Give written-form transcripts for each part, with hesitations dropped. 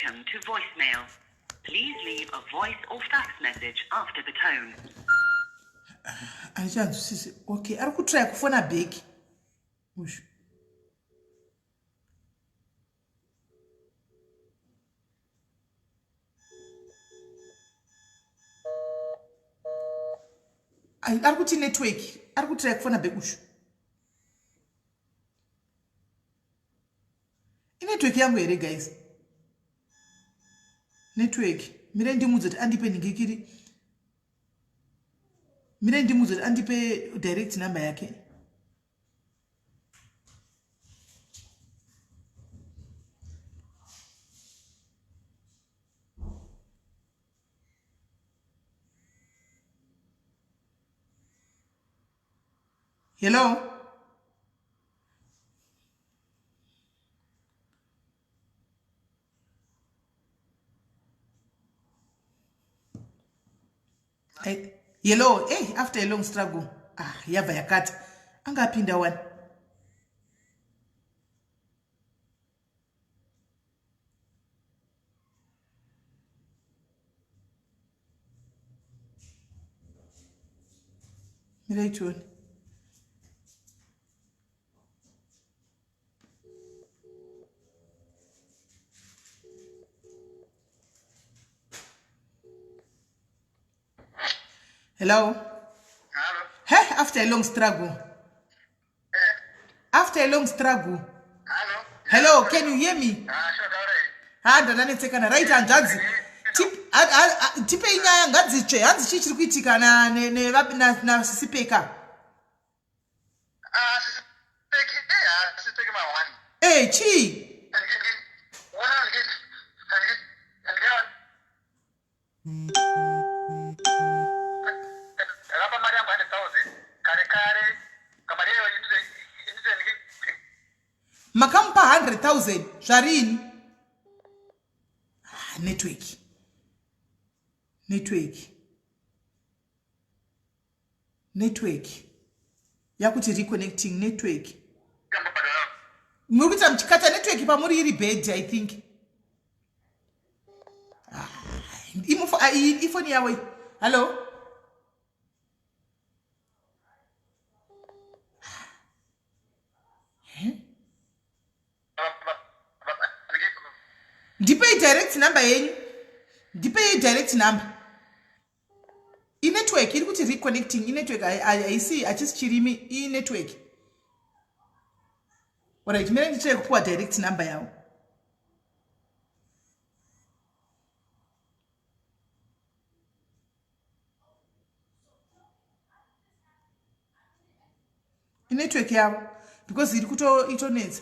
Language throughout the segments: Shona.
Welcome to voicemail. Please leave a voice or fax message after the tone. Andichanzwisisi. Okay, ari kutraya kufona back. Ushu. Ari kuti network, ari kutraya kufona back ushu. Inetwork yangu here guys? Network. Mire ndimudze kuti andipe ningikiri. Mire ndimudze kuti andipe direct number yake. Hello? Hey, hello, hey, after a long struggle. Ah, yabva yakata. Anga apinda wani. Mirai tione. Hello? Hello. Hey, after a long struggle. Eh? After a long struggle. Hello. Hello, can you hear me? Ah, sure, alright. Ha, ndanetsekana. Right, hanzvadzi. Tipei nyaya ngadzitsve. Hanzi chii chiri kuitika na ne ne na, na Sisipeka? Ah, Sisipeki, eh, ah, Sisipeki ma one. Eh, chii? Rapa mari yangu 100,000 kare kare kamari iyoyo indite. Makamupa 100,000 zvarini? Ah, network. Network. Network. Yakuti reconnecting network. Muri kuita muchikata network pamuri iri bad I think. Ah, ifoni yavo iyi. Hello? Ndipei direct number yenyu. Ndipei direct number. Inetwork iri kuti reconnecting inetwork haisi hachisi chirimi inetwork. Alright, mire ndichire kupuwa direct number yavo. Inetwork yavo because iri kuto itonetsa.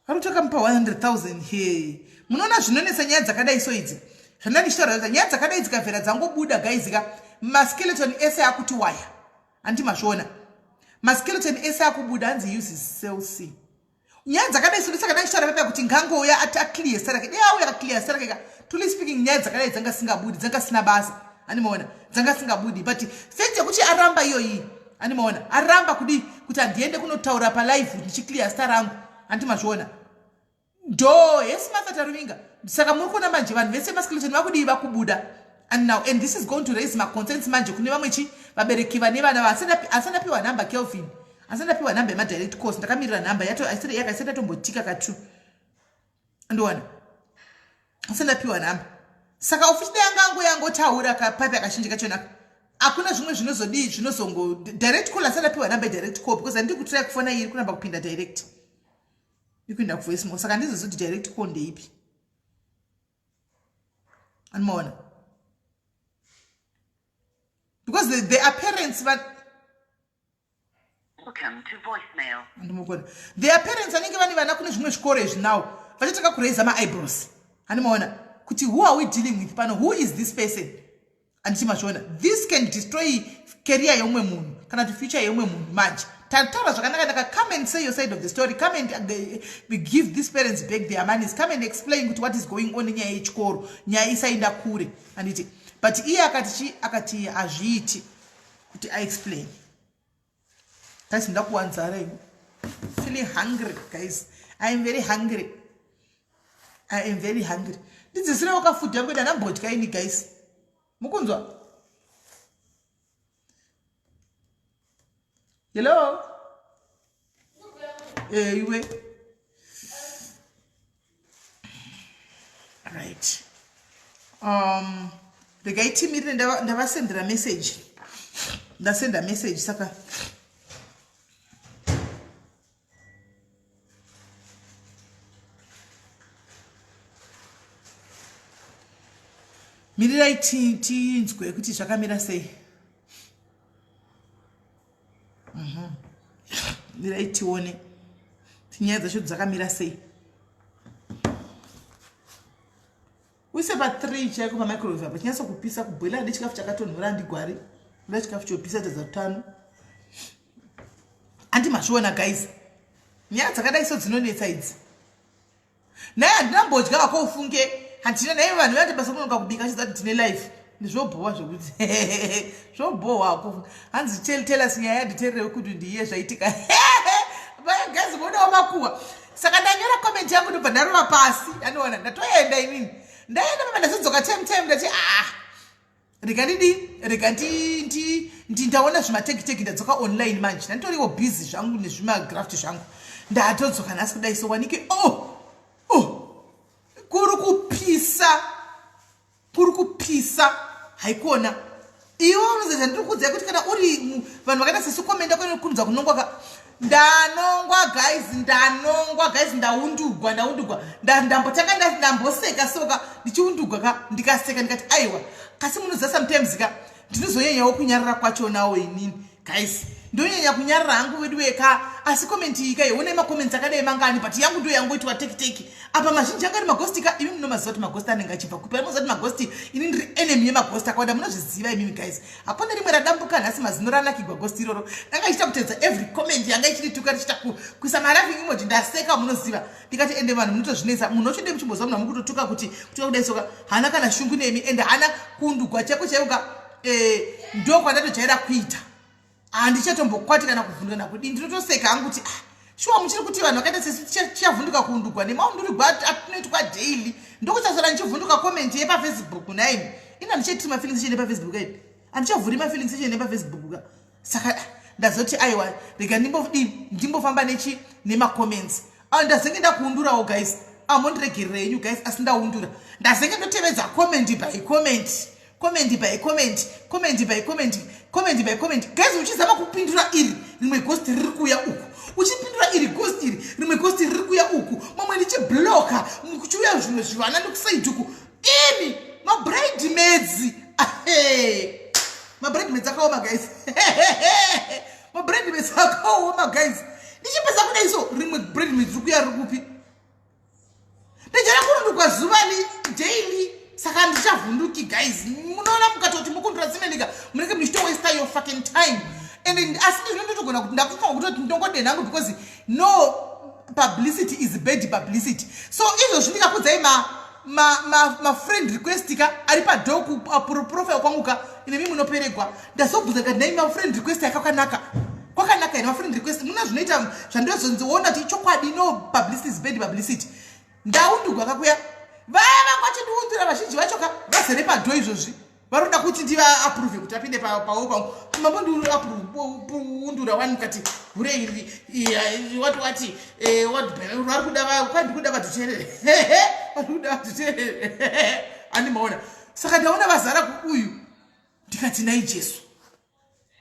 Vari kutakamupa 100,000 he. Munoona zvinonetsa nyaya dzakadai so idzi. Zvandanga ndichitaura kuti nyaya dzakadai dzikavhera dzangobuda guys ka maskeleton ese akuti waya. Handiti mazviona. Maskeleton ese akubuda hanzi uses cell C. Nyaya dzakadai so ndisaka ndichitaura pepa kuti ngangouya ati aclear zita rake. Dai auya akaclear zita rake ka. Truly speaking nyaya dzakadai dzanga singabudi dzanga sina basa. Animaona dzanga singabudi but fact yekuti aramba iyoyi animaona aramba kudii kuti handiende kunotaura palive ndichiclear zita rangu. Handiti mazviona. Do hesi Martha Taruvinga. Saka muri kuona manje vanhu vese maskeleton vakudii vakubuda. And now and this is going to raise my concerns manje kune vamwe chi vabereki vane vana asati apiwa number Kelvin. Asati apiwa number yema direct calls ndakamirira number yato asati yakaisati yatombotika ka 2. Andiona. Asati apiwa number. Saka ofisi yanga angu yangotaura ka pipe akashinji kachona. Hakuna zvimwe zvinozodii zvinozongo direct call asati apiwa number direct call because andiri kutry kufona iri kuramba kupinda direct. Ikuenda kuvoice mail saka ndizozoti direct call ndeipi. Andimaona. Because the appearance but Welcome to voicemail. Andimukona. Their parents vanenge vane vana kune zvimwe zvikoro izvi now vachatanga kuraisa maeyebrows. Andimaona kuti who are we dealing with pano? Who is this person? Anditi mazviona. This can destroy career yeumwe munhu kana kuti future yeumwe munhu manje. Tataura zvakanaka naka come and say your side of the story. Come and give these parents back their monies. Come and explain kuti what is going on nenyaya yechikoro. Nyaya isaenda kure. Anditi. But iye akati chi akati hazviiti kuti a explain. Guys, ndakuwanzara ini. Feeling hungry, guys. I am very hungry. I am very hungry. Ndidzisirewo kafood yangu ida ndambodya ini guys. Mukunzwa? Hello? Eh, iwe. Right. Um, regai timirire ndavasendera message. Ndasenda message saka mirirai tinzwe kuti zvakamira sei mhm. mirai tione kuti nyaya dzacho dzakamira sei uise pa3 chaiko pamicrowave apa chinyatso kupisa kubhoila ade chikafu chakatonhora andigwari kuda chikafu chopisa tadza tutano andi mazviona guys nyaya dzakadai so dzinonetsa idzi naye handina mbodya wako ufunge handina naye vanhu vati basa kunonoka kubika achidza kuti tine life ndizvobhowa zvekuti zvobhowa wako hanzi tell tell us nyaya yanditerere kuti ndiye zvaitika guys vodawo makuwa saka ndanyora comment yangu ndobva ndarova pasi anoona ndatoenda inini ndaenda mama ndazodzoka time time ndati ah rega ndidi rega ndi ndaona zvimatekiteki ndadzoka online manje ndanditoriwo busy zvangu nezvimagraft zvangu ndatodzoka nhasi kudai so wanike oh oh kuri kupisa kuri kupisa haikona iwe unoziva zvandiri kuudzai kuti kana uri vanhu vakaita sesu komenda kwenekundza kunongwa ka ndanongwa guys ndanongwa guys ndaundugwa ndaundugwa ndambotanga ndamboseka soka ndichiundugwa ka ndikaseka ndikati aiwa kasi munoziva sometimes ka ndinozonyanyawo kunyarara kwachonawo inini guys ndonyanya kunyarara hangu wedu weka asi comment iyi kai honai macomments akadai mangani but yangu ndo yangoitwa tekiteki apa mazhinji anga ari magosti ka imi munomaziva kuti magosti anenge achibva kupi anoziva kuti magosti ini ndiri enemy yemagosti akawanda munozviziva imimi guys hapana rimwe radambuka nhasi mazino ranakigwa gosti iroro ranga ichiita kuteedza every comment yanga ichindituka richiita kuisa maraving emoji ndaseka munoziva ndikati ende vanhu munotozvinetsa munhu ochide muchimboziva munhu amukutotuka kuti kutuka kudai soka haana kana shungu nemi ende haana kundugwa chako chaiko ka eh, ndokwandatojaira kuita handichatombokwati kana kuvhunduka nakudii ndinotoseka hangu kuti ah, shuwa muchiri kuti vanhu vakaita sesu tichavhunduka kuundugwa nemaundurigwa atinoitwa daily ndokuchasara ndichivhunduka comment yepafacebook nhaimi ini handichaitiri mafeelings section epafacebook aidi handichavhuri mafeelings section epafacebook ka saka ah, ndazoti aiwa rega ndimbodii ndimbofamba nechi nemacomments ah, ndazenge ndakuundurawo guys amondiregerera ah, yenyu guys asi ndaundura ndazenge ndotevedza comment by comment comment by comment comment by comment comment by comment guys uchizama kupindura iri rimwe ghost riri kuuya uku uchipindura iri ghost iri rimwe ghost riri kuuya uku mamwe ndichibloka kuchiuya zvimwe zvivana ndikusaidi uku imi mabride maids mabride maids akaoma guys mabride maids akaoma guys ndichipedza kudai so rimwe bride maids riri kuuya riri kupi ndijara kurundukwa zuva li daily saka handichavhunduki guys munoona mukatoti mukundura tsimenika munenge muchitowesta your fucking time and asi ndizvo ndotogona kuti ndakufunga kutoti ndongodenha hangu because no publicity is bad publicity so izvozvi ndikakudzai ma mafriend ma, ma request ka ari padoku profile kwangu ka inemi munoperegwa ndazobvunza ndikati nhai mafriend request akakanaka kwakanaka here mafriend request muna zvinoita zvandozonziona kuti ichokwadi no publicity is bad publicity ndaundugwa kakuya vaya vanga vachindiundura vazhinji vacho ka vazere padho izvozvi varoda kuti ndivaapprove kuti apinde pawo pangu mambondiundura wani mukati hure iri wati wati eh, vari kuda kwandikuda vatuterere vari kuda vatuterere andimaona saka ndaona vazara kuuyu ndikati nai jesu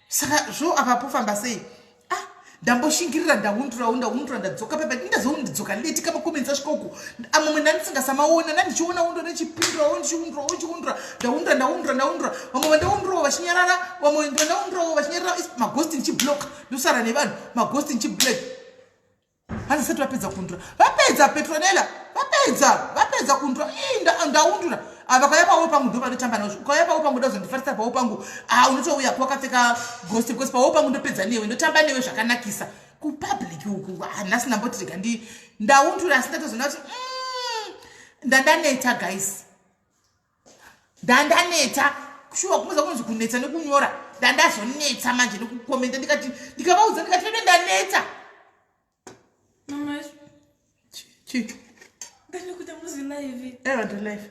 saka zvo apa pofamba sei ah ndamboshingirira ndaundurawo ndaundura ndadzoka pepa ndazondidzoka leti kamacomments asvika uku amamwe ndandisingasamaona ndandichiona undo ndichipindurawo ndichiundurawo ndichiundura ndaundura ndaundura ndaundura vamwe vandaundurawo vachinyarara vamwe vandaundurawo vachinyarara magosti ndichiblock ndosara nevanhu magosti ndichiblack hanzi sati vapedza kundura vapedza petronela vapedza vapedza kundura ii ndaundura ah, vakauya pawo pangu ndo vanotamba nazvo ukauya pawo pangu ndazondifarisa pawo pangu ah, unotouya kwakapfeka ghost because pawo pangu ndopedza newe ndotamba newe zvakanakisa kupublic uku ah, nhasi ndamboti rega ndi ndaundura asi ndatozoona kuti mm, ndandaneta guys ndandaneta shuwa kumuza kunzi kunetsa nekunyora ndandazonetsa manje nekukomenda ndikati ndikavaudza ndikati vede ndanetsa Mama, chii Ndani kuti muzi live. Aiwa ndiri live.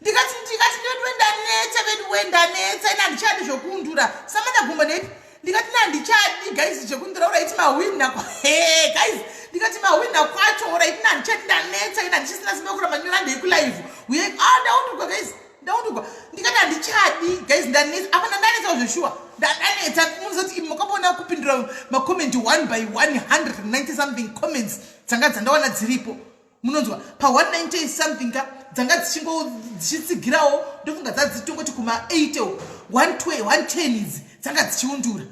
Ndikati ndikati veduwe ndanetsa veduwe ndanetsa ini handichadi zvokundura. Samantha Gumbo neipi? Ndikati ini handichadi guys zvekundura uraiti mahwina kwa hey guys ndikati mahwina kwacho uraiti ini handichadi ndanetsa ini handichisina simba kuramba nyora ndei kulive. Uye ah ndaundurwa guys ndaundurwa. Ndikati handichadi guys ndanetsa apa ndanetsa zveshuwa. Ndanetsa munozoti makapona kupindura macomment one by 190 something comments dzanga dzandawana dziripo. Munonzwa pa 190 something ka dzanga dzichingo dzichitsigirawo ndofunga dzadzitongoti kuma 80 120 110 idzi dzanga dzichiundura.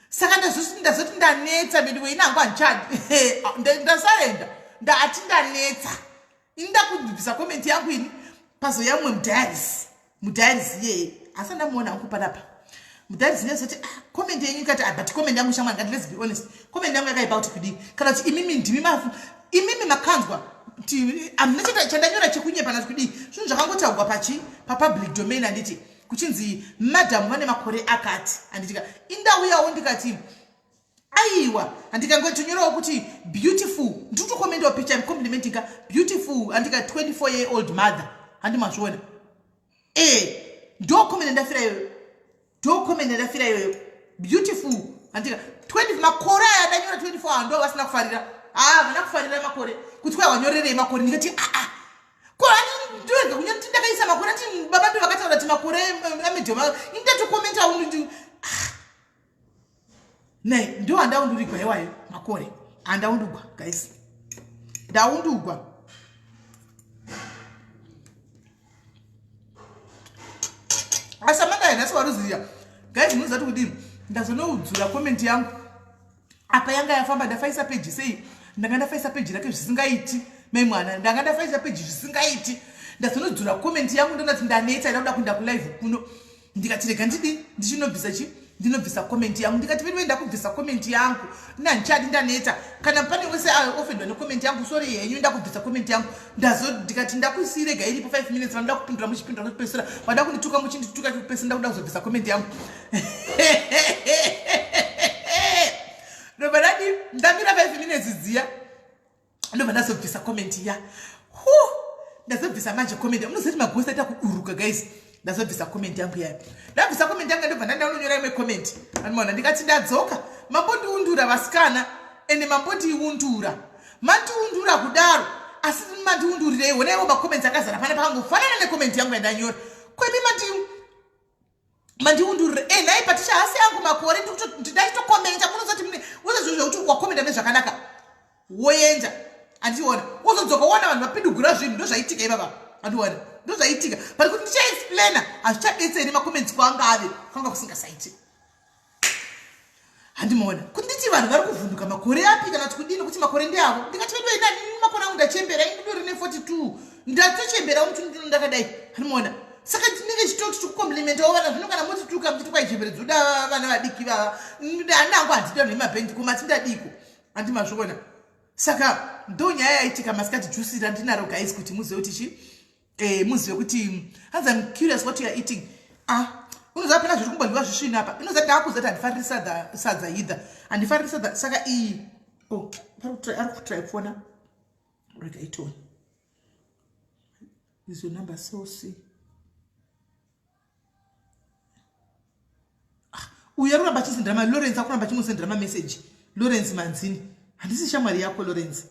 Saka ndazoti ndazoti ndanetsa veduwe ini hangu handichadi. Ndasarenda ndati ndanetsa. Ini ndakubvisa comment yangu ini pazoya mumwe mudiaries. Mudiaries iyeye asi andamuona hangu panapa. Mudiaries iyeye zoti ah comment yenyu ikati ah but comment yangu shamwari ngati let's be honest. Comment yangu yakaipa kuti kudii? Kana kuti imimi ndimi mafu imimi makanzwa kuti amuna chandanyora chekunyepa kana kuti kudii? Zvinhu zvakangotaurwa pachi pa public domain handiti kuchinzi madam vane makore akati handiti ka indauyawo ndikati aiwa handikangotonyorawo kuti beautiful ndikutokomendawo picture I'm complimenting ka beautiful handika 24 year old mother handi mazviona eh ndo comment ndafira iyoyo ndo comment ndafira iyoyo beautiful handika 20 makore aya ndanyora 24 ndo vasina kufarira ah vana kufarira makore kuti kwai wanyorerei makore ndikati ah ah ko handi ndorega kunyora kuti ndakaisa makore ati baba ndo vakataura kuti makore amedhoma indatokomenta undi ah Nei, ndo andaundurigwa iwayo makore andaundugwa guys ndaundugwa asamanda nhasi waruziya guys munoziva kuti kudini ndazonoudzura comment yangu apa yanga yafamba ndafaisa peji sei ndanga ndafaisa peji rake zvisingaiti mai mwana ndanga ndafaisa peji zvisingaiti ndazonodzura comment yangu ndonati ndanetsa ida kuda kuenda kulive kuno ndikati rega ndidi ndichinobvisa chi ndinobvisa comment yangu ndikati veduwe ndakubvisa comment yangu nandichadi ndaneta kana pane wese ofendwa necomment yangu sorry henyu ndakubvisa comment yangu ndazo ndikati ndakusiirega iripo 5 minutes vanoda kupindura muchipindura kupesera vada kundituka muchindituka kupesera ndakuda kuzobvisa comment yangu ndobva ndadi ndamira 5 minutes dziya ndobva ndazobvisa comment iya hu ndazobvisa manje comment munoziva kuti magosi aita kuduruka guys ndazobvisa comment yangu yayo ndabvisa comment yangu ndobva ndandaunonyora imwe comment anoona ndikati ndadzoka mambondiundura vasikana ende mambondiundura mandiundura kudaro asi mandiundurirei honaiwo macomments akazara pana pakangofanana necomment yangu yandanyora kwemi mandi mandiundurire eh nhai patisha hasi yangu makore ndachitokomenta munozoti mune uze zvekuti wakomenta nezvakanaka woenda andiona wozodzoka woona vanhu vapidugura zvinhu ndozvaitika ivava andiona ndozvaitika but kuti ndichaexplaina hazvichabetseri macomments kwangave kwanga kusingasaiti handimaona kuti nditi vanhu vari kuvhunduka makore api kana kuti kudini kuti makore ndeavo ndikati vedu ina makore angu ndachembera indidori ne 42 ndatochembera muti ndakadai handimaona saka tinenge chitoti tikukomplimentawo vana zvino kana motituka muchiti kwaichembere dzoda vana vadiki vava anangu handida nemabhendi koma tindadiko handimazviona saka ndo nyaya yaitika masikati juice randinaro guys kuti muzive kuti chi eh, muzive kuti hanzi I'm curious what you are eating ah unoziva pana zviri kumbodyiwa zvisvini apa unoziva ndaakuziva kuti handifariri sadza sadza either handifariri sadza saka iyi oh ari kutry kufona rega itone is your number so see ah, uyu ari kuramba achisendera ma Lawrence akuramba achimusendera mameseji Lawrence Manzini handisi shamwari yako Lawrence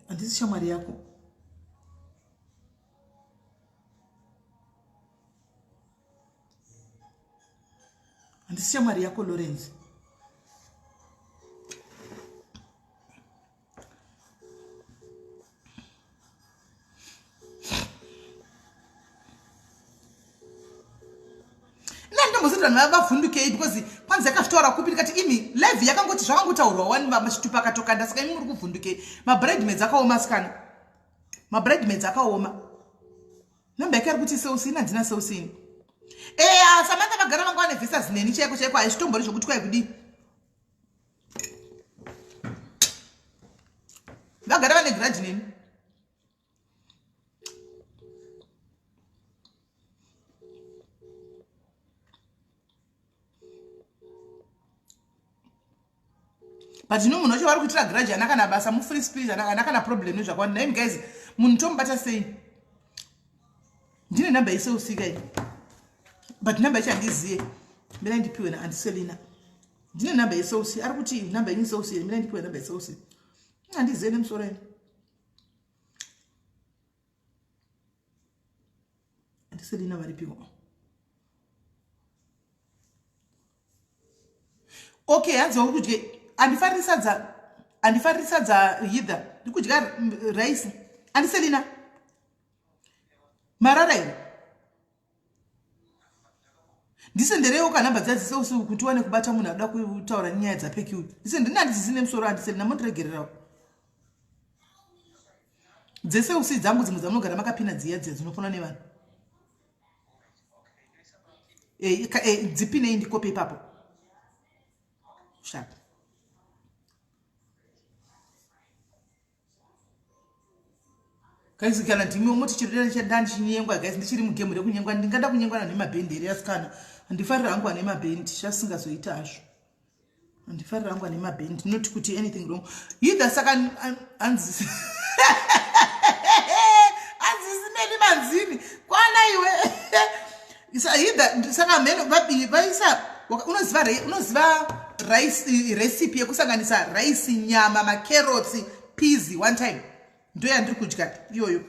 handisi shamwari yako handisi shamwari yako Lawrence ndandombozoti vanhu vavhundukei because kwanzi yakazvitaura kupi ndikati imi live yakangoti zvakangotaurwa wani vamachitupa akatokanda saka imi muri kuvhundukei mabridemaids akaoma sikana mabridemaids akaoma namba yake ari kuti seusini handina seusini eya samantha vagara vanga vane visas neni chaiko chaiko haizvitombori zvokuti kwai kudii vagara vane grudge neni But ino munhu wacho vari kuitira grudge ana kana basa mufree spirit ana kana problem nezvakawanda. Naimi guys, munhu tomubata sei? Ndine number yeseusika ini. But number yacho handiziye. Mira ndipiwe na Auntie Selina. Ndine number yeseusi. Ari kuti number yenyu seusi. Mira ndipiwe number yeseusi. Handiziye nemusoro ini. Auntie Selina varipiwo. Okay, hanzi uri kudya. Andifariri sadza. Andifariri sadza either. Ndikudya rice. Auntie Selina. Marara here? Ndisenderewo ka number dziya dzese usiku kuti uwane kubata munhu anoda kutaura nyaya dzapeki uyu. Ndisendere handisisine musoro Auntie Selina mondiregererawo. Dzese usi dzangu dzimwe dzamunogara makapina dziya dziya dzinofona nevanhu. Eh, eh, dzipinei ndikope ipapo. Sharp. Guys, kana ndimi moti chiro chandandichinyengwa guys, ndichiri mugame rekunyengwa, ndingada kunyengwa nane mabhendi here asikana? Handifarira hangu ane mabhendi, zvasingazoita hazvo. Handifarira hangu ane mabhendi, not kuti anything wrong. Either saka hanzi hanzi simeni manzini kwana iwe. Either saka mheno vaisa unoziva unoziva rice recipe yekusanganisa rice, nyama, macarrots, peas one time. Ndo yandiri kudya iyoyo.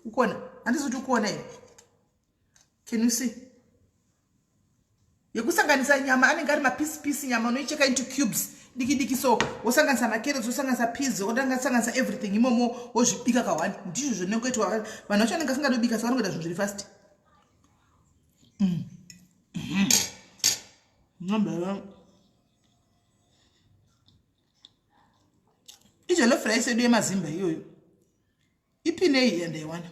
Ukuona? Handisi kuti ukuona here? Can you see? Yekusanganisa nyama anenge ari mapisi pisi, nyama unoicheka into cubes diki diki, so wosanganisa macarrots, wosanganisa peas, wosanganisa everything imomo, wozvibika kawani. Ndizvo zvinongoitwa. Vanhu vacho vanenge vasingadobika, saka vanongoita zvinhu zviri fast. Ijollof rice yedu yemazimba iyoyo. Ipinei yandaiwana.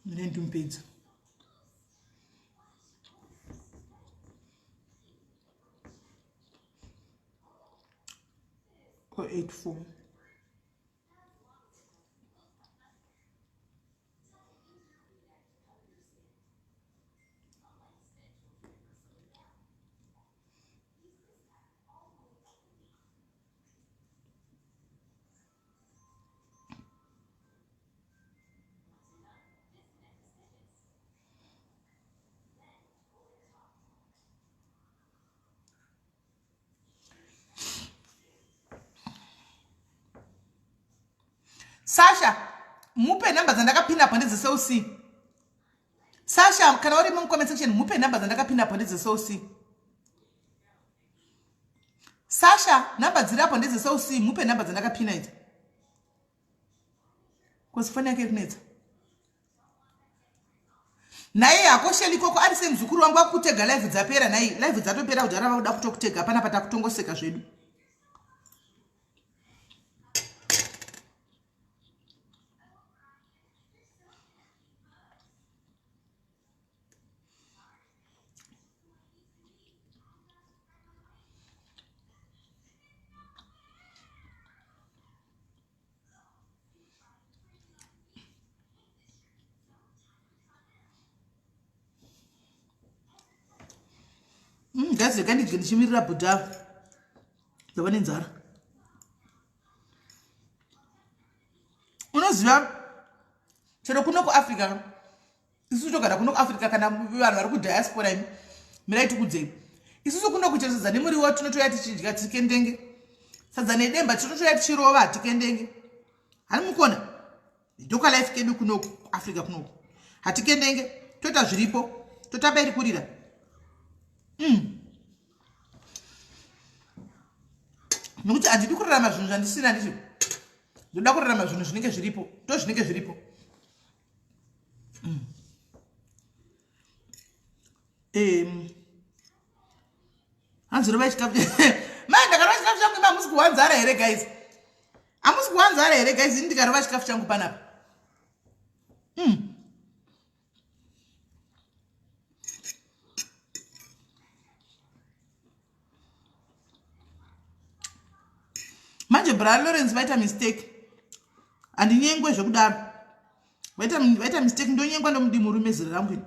Mune ndimupedza. Ko 84. Sasha, mupe namba dzandakapinda apo ndedzeCell. Sasha, kana uri mucomment section, mupe namba dzandakapinda apo ndedzeCell. Sasha, namba dziri apo ndedzeCell, mupe namba dzandakapinda idzi. Kosi foni yake iri kunetsa. Naye hakosheli ikoko ari semuzukuru wangu akutega live dzapera nhai, live dzatopera kudhara vakuda kutokutega panapa takutongoseka zvedu. Guys, rega ndidye ndichimirira bhudha ndava nenzara. Unoziva chero kuno kuAfrica, isusu togara kuno kuAfrica, kana vanhu vari kudiaspora imi, mirai tikudzei. Isusu kuno kuchero sadza nemuriwo tinotoya tichidya tikendenge, sadza nedemba tinotoya tichirova tikendenge. Hani mukona ndoka life kedu kuno kuAfrica kunoku hatikendenge, toita zviripo totamba iri kurira. Nokuti handidi kurarama zvinhu zvandisina, ndichi ndoda kurarama zvinhu zvinenge zviripo, ndo zvinenge zviripo. Hanzi rova chikafu mai, ndakarova chikafu changu imi hamusi kuwanzara here guys? Hamusi kuwanzara here guys? Ini ndikarova chikafu changu panapa. Manje bra Lawrence vaita mistake, handinyengwe zvekudaro. Vaita mistake, ndonyengwa ndomudi murume zera rangu ini.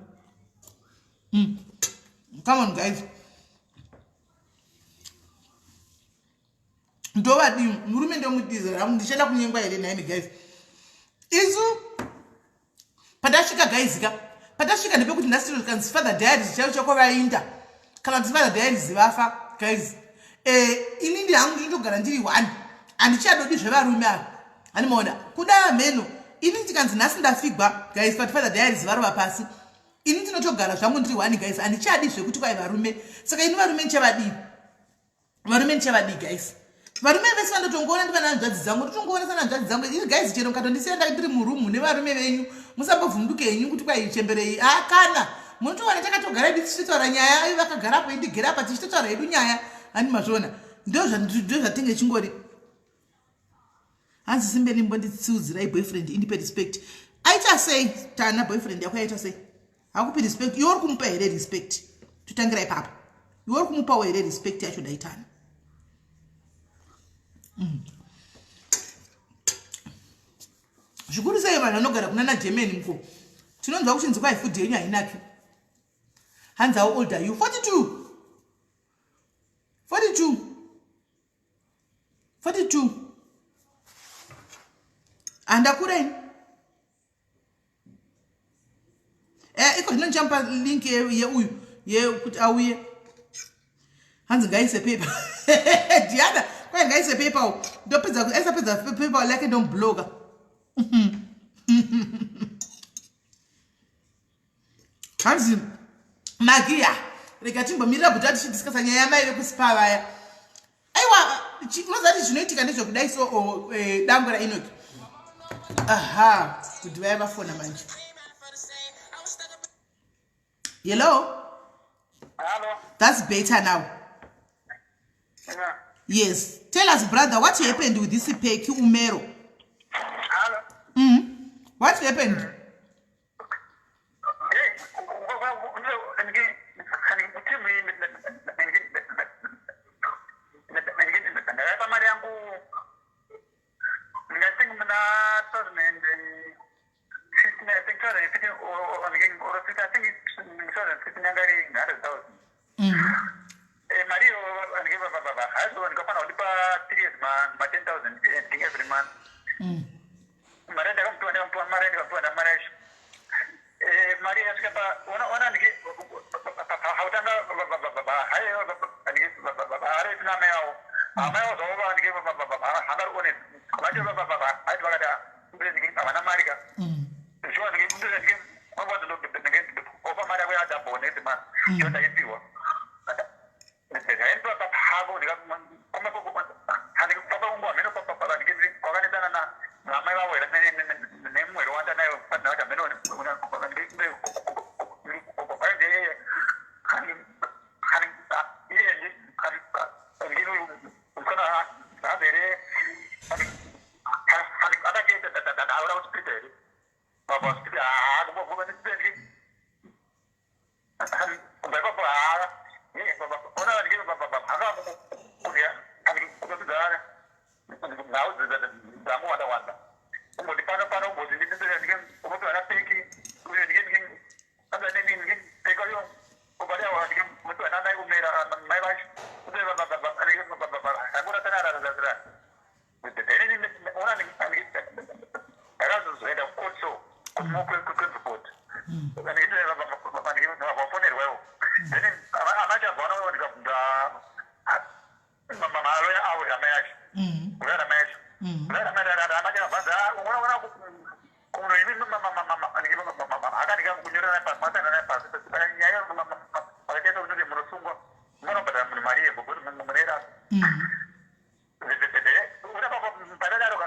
Come on guys. Ndovadii murume ndomudiza rangu ndichada kunyengwa here nhaimi guys? Isu patasvika guys ka patasvika ndepekuti nhasi tino zvikanzi Father Diaries chaivo chako vainda kana kuti Father Diaries vafa guys. Ini ndi hangu ndinotogara ndiri one, handichadodi zvevarume ava, handimaona kuda mheno. Ini ndikanzi nhasi ndafigwa guys, but Father Diaries varova pasi, ini ndinotogara zvangu ndiri one guys, handichadi zvekuti kwai varume. Saka ini varume ndichavadii? Varume ndichavadii guys? Varume vese vandotongoona ndivana hanzvadzi dzangu, ndotongoona sana hanzvadzi dzangu ini guys. Chero mukatondisiya ndiri murumu nevarume venyu, musambovhunduke henyu kuti kwai chemberei. Akana munotowana takatogara hedu tichitotaura nyaya, ivo vakagarapo, indigere apa tichitotaura hedu nyaya, handi mazviona? Ndo zvatinge chingori. Hanzi simbeni mbonditsiudzirai boyfriend indipe respect. Aita sei tana? Boyfriend yako yaita sei? Hakupi respect. Iwe uri kumupa here respect? Totangira ipapo. Iwe uri kumupawo here respect yacho? Daitana. Zvikuru sei vanhu vanogara kunana Germany muko, tinonzwa kuchinzi kwai food yenyu hainaki. Hanzi how old are you? 42, 42, 42. Handakura ini. Iko zvino ndichamupa link yeuyu yekuti auye. Hanzi ngaise paper Diana, kwai ngaise paper, ndopedza aisapedza paper lake ndomubloka. Hanzi Magiya, rega timbomirira bhuta tichidiscussa nyaya yamai vekuSpa vaya. Aiwa, unoziva kuti zvinoitika ndezvekudai so dangwe raInoki, aha, kuti vaya vafona manje. Hello? Hello. That's better now. Yeah. Yes, tell us brother, what happened with this Peki Umero? Hello. What happened? Hey, ndakaipa mari yangu, I think muna 2015, I think 2015 or I think 2015, yanga iri 100,000. Mari iyo haizo ndikafanira kundipa 3 years ma 10,000 every month. Mari ndakamupiwa, mari ndikamupiwa namari yacho. Mari yasvika pa ona ndike hautanga harepi namai avo, amai avo zvavo ndike hangari honest vacho, haiti vakati havana mari ka. Sure, ndike opa mari yako yadouble next month, yo ndaipiwa hako. Kwakanetsana namai vavo here nemumwe wanda nayo partner vacho, hameno kwainze iye musikana hanzi here akati auda kusplita here baba split kubva ipapo. Ona anga nhau dzangu wanda wanda umboti pano pano, umboti unopiwa napeki peka yo mupiwa namai Umera, mai vacho angoratanarararara. Ona ndakazozoenda kucourt, so kweport vafonerwawo, then amachabva ndikabvunza maloya avo, hama yacho, urarama yacho, amachabvanza unoona kuno imi akandika kunyorera pasi, masanana pasi nyaya vakaita kuti munosungwa, munobhadhara munhu mari yego kuti munera padadaro.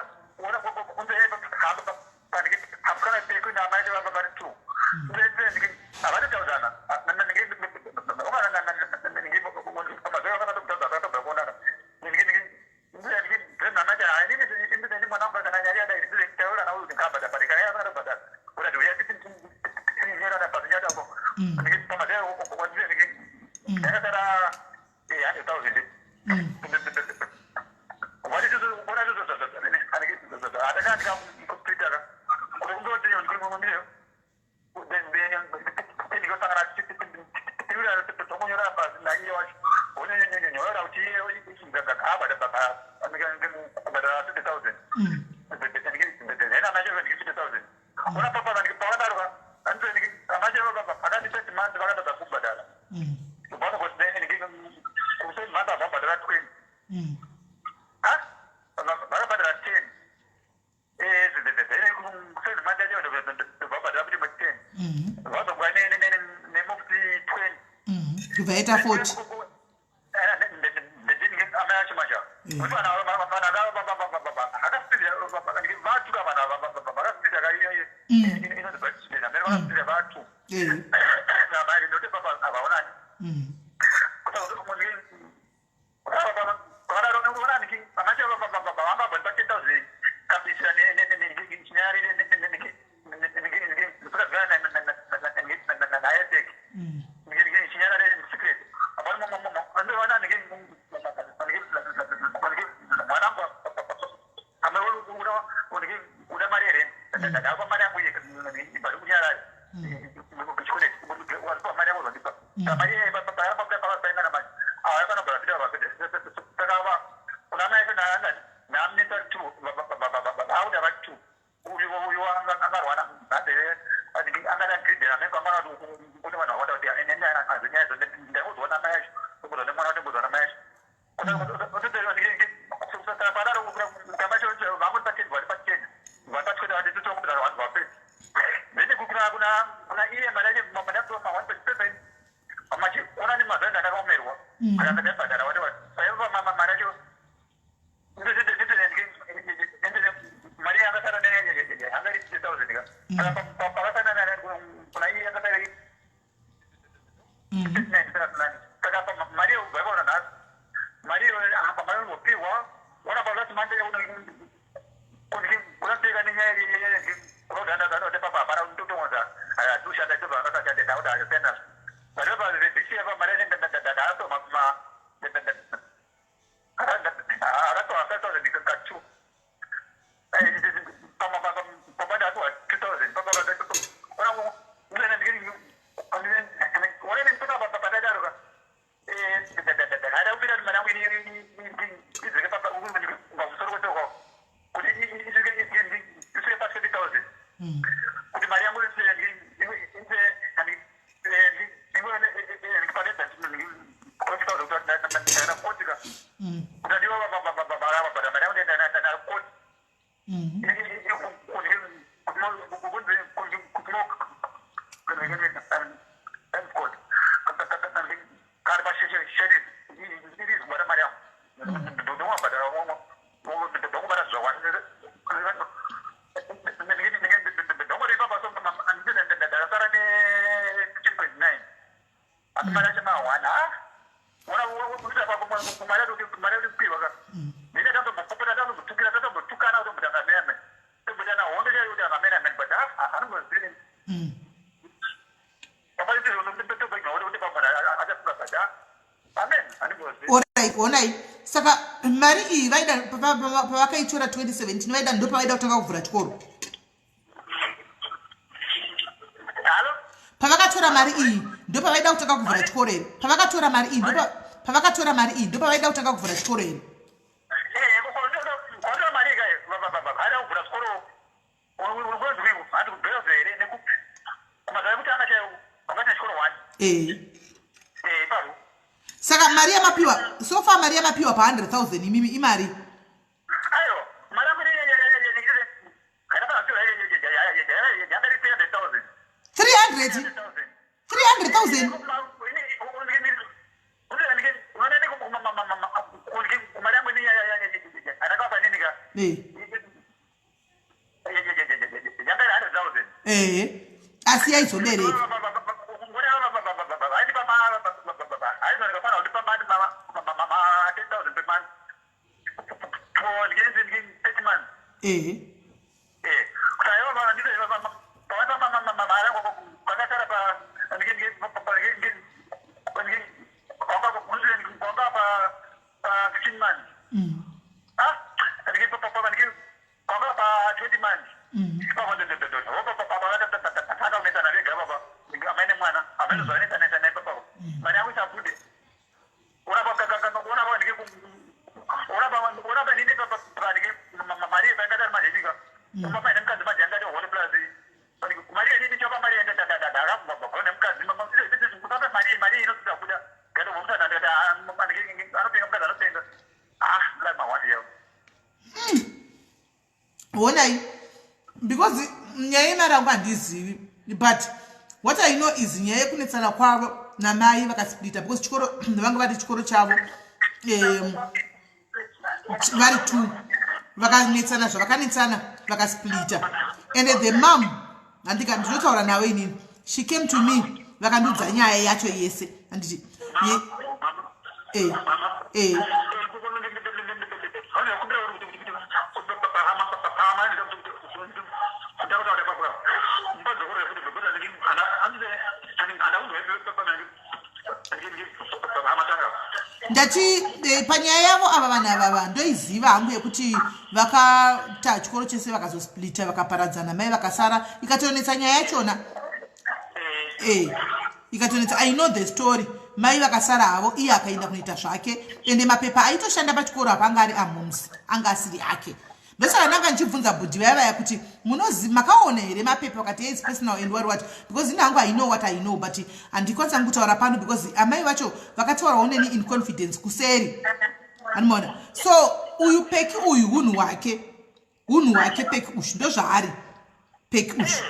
Hamukana peku namai vari two havatotaudzana mazuva kuonana. Mwana wangu kana nyaya yadai taura nawe kuti ngabhadhara, kana yakatobhadhara urati uya tinyorana pasi nyatako pamazuva yakatara 100,000. Atakandika kusplitaka kuti kundoti ndikosangana tongonyora pasi naiye wacho onyonyonyonyora kuti iye abhadhara. Kuseti month vakatadza kubhadhara. Kuseti month havabhadhara 20. Ha, vakabhadhara 10. Kuseti month yacho vabhadhara kuti 10. Vazobva nemufuti 20. Kubva yaita 40. Amai acho manje kuti vanhu vatuka, vanhu vakasipidza inonzi amene vakasipidza vatu amai nokuti papa havaonani. Onani amacho vangabva pa 10,000 kabisira chinyarire naeteki chinyarare secret. Mwanangu uda mari here? Ndapa mari yangu ibhari kunyarare wasipa mari yangu uzondipa mari pakasaingana mari avanobhara. Saka kuna mai namunetsa two auda vari two. Uyu uyu angarwana angada gridhera amene kwangana kuti kune vanhu vakawanda kuti azinyaya ndakuzoona mai acho ndikuzoona nemwana ndikuzoona mai acho padaro vamwe pa 10 vari pa 10 vari pa 20 vatitokumbira vanhu vapedza. Then kuna iye mari yacho madapoma 1.7 ona nemazai ndandakaomerwa kana ndakaibhadhara wati paiva mari yacho mari yakasara angari 50,000 ka pakasana kuna iye yakasara. Saka mari iyo ubva nhasi mari iyo apa mari unopiwa ona palast month kunasvika nenyaya kunodhandazanote papa hapana totonza hatiushanda tobva akasashande ndakuti hazvisiyana nazvo but pa this year mari yacho ndakatoma akatoa 5,000 ka2 papa ndatuwa 2,000 papa ona patadaroka hada kupira mari yangu idzike pamusoro kwese kuti isvike pa 20,000 kuti mari yangu pane 20,000 kuti kotika kuti adiwa vabhadhara mari yangu koti asi mari yacho mawana mari yacho ka ndine tandombopopota tandombotukira tatombotukana kutombotanga mene tombotana hondo chaiyo kuti amene amene but anombozivi amen handimbozivi. Alright, onai, saka mari iyi vaida pavakaitora 2017 vaida ndo pavaida kutanga kuvhura chikoro? Halo? Pavakatora mari iyi ndo pavaida kutanga kuvhura chikoro here? Pavakatora mari iyi pavakatora mari iyi ndo pavaida kutanga kuvhura chikoro here? Kwatora mari ika haida kuvhura chikoro handi kubhezo here nekupi kumazai kutanga chaiwo vakaita chikoro one. Ipapo. Saka mari yamapiwa so far, mari yamapiwa pa 100 000 imimi imari? Ayo mari yangu yangari 300,000. 300 300,000? Mari yangu andakapa ninika yangari 100,000. Ehe, asi yaizobereka. Aizonikafana kundipa ma 10,000 per month for 30 months. Kuti aiwa pavata pakasara pa kwanga pa 15 months kwanga pa 20 months. Takaunetsana vega baba amai nemwana amai zvavanetsanetsana ipapapo mari yangu isabude orapa nini mari yepaingatari manje nyika kumba paine mukadzi manje angati hone plus mari yenini chopa mari nemukadzi. Honai, because nyaya yemari yangu handizivi, but what I know is nyaya yekunetsana kwavo namai, vakasplita because chikoro vanga vari chikoro chavo vari two, vakanetsana zvavakanetsana, vakasplita. And the mom, handika ndinotaura navo inini, she came to me, vakandiudza nyaya yacho yese, handiti? Eh. Ndati panyaya yavo ava, vanhu avava ndoiziva hangu yekuti vakata chikoro chese, vakazosplita, vakaparadzana, mai vakasara, ikatonetsa nyaya yachona, ikatonetsa. I know the story. Mai vakasara havo, iye akaenda kunoita zvake, ende mapepa aitoshanda pachikoro apa anga ari amums, anga asiri ake. Ndosaka ndanga ndichibvunza bhudhi vaya vaya kuti munozi makaona here mapepa, vakati it's personal and what what, because ini hangu I know what I know, but handikwanisa hangu kutaura pano because amai vacho vakataurawo neni in confidence kuseri, anomaona. So uyu Peki uyu, unhu hwake, unhu hwake Peki ushu, ndozvaari Peki ushu.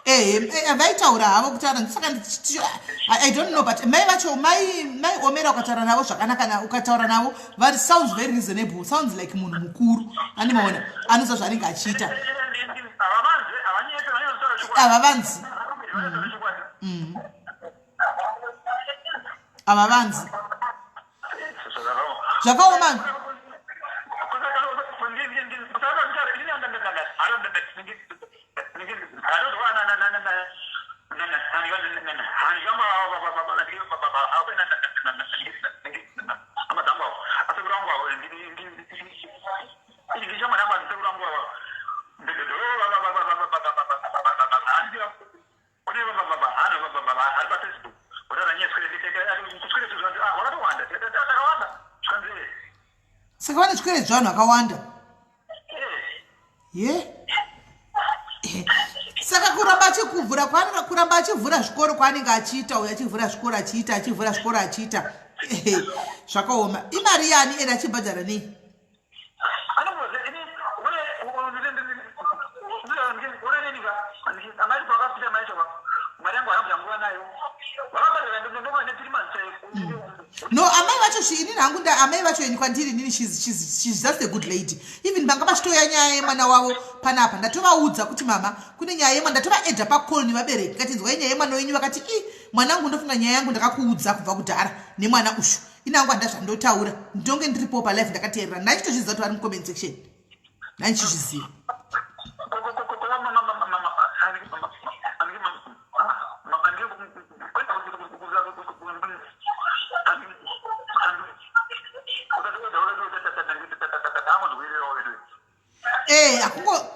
Ehe, vaitaura havo kutaura, saka I don't know, but mai vacho, mai Omera, ukataura navo zvakanaka, ukataura navo vari, sounds very reasonable, sounds like munhu mukuru, andimaona anoziva zvaanenge achiita. Havavanzi, havavanzi. Zvakaoma. Saka vane zvikwereti zvavanhu vakawanda ye. Saka kuramba achikuvhura, kuramba achivhura zvikoro kwaanenge achiita uyo, achivhura zvikoro achiita, achivhura zvikoro achiita, zvakaoma. Imari yani, ende achibhadhara nei? No, amai vacho, inini hangu amai vacho ini kwandiri inini she's just a good lady. Even vanga vachitoya nyaya yemwana wavo panapa, ndatovaudza kuti mama, kune nyaya yemwana, ndatovaedha pacall nevabereki, katinzwai nyaya yemwana wenyu. Vakati, i mwanangu, ndofunga nyaya yangu ndakakuudza kubva kudhara nemwana ushu. Inangu handa zvandotaura, ndonge ndiripo palive, ndakateerera, ndachitozviziva kuti vari mucomment section, ndandichizviziva.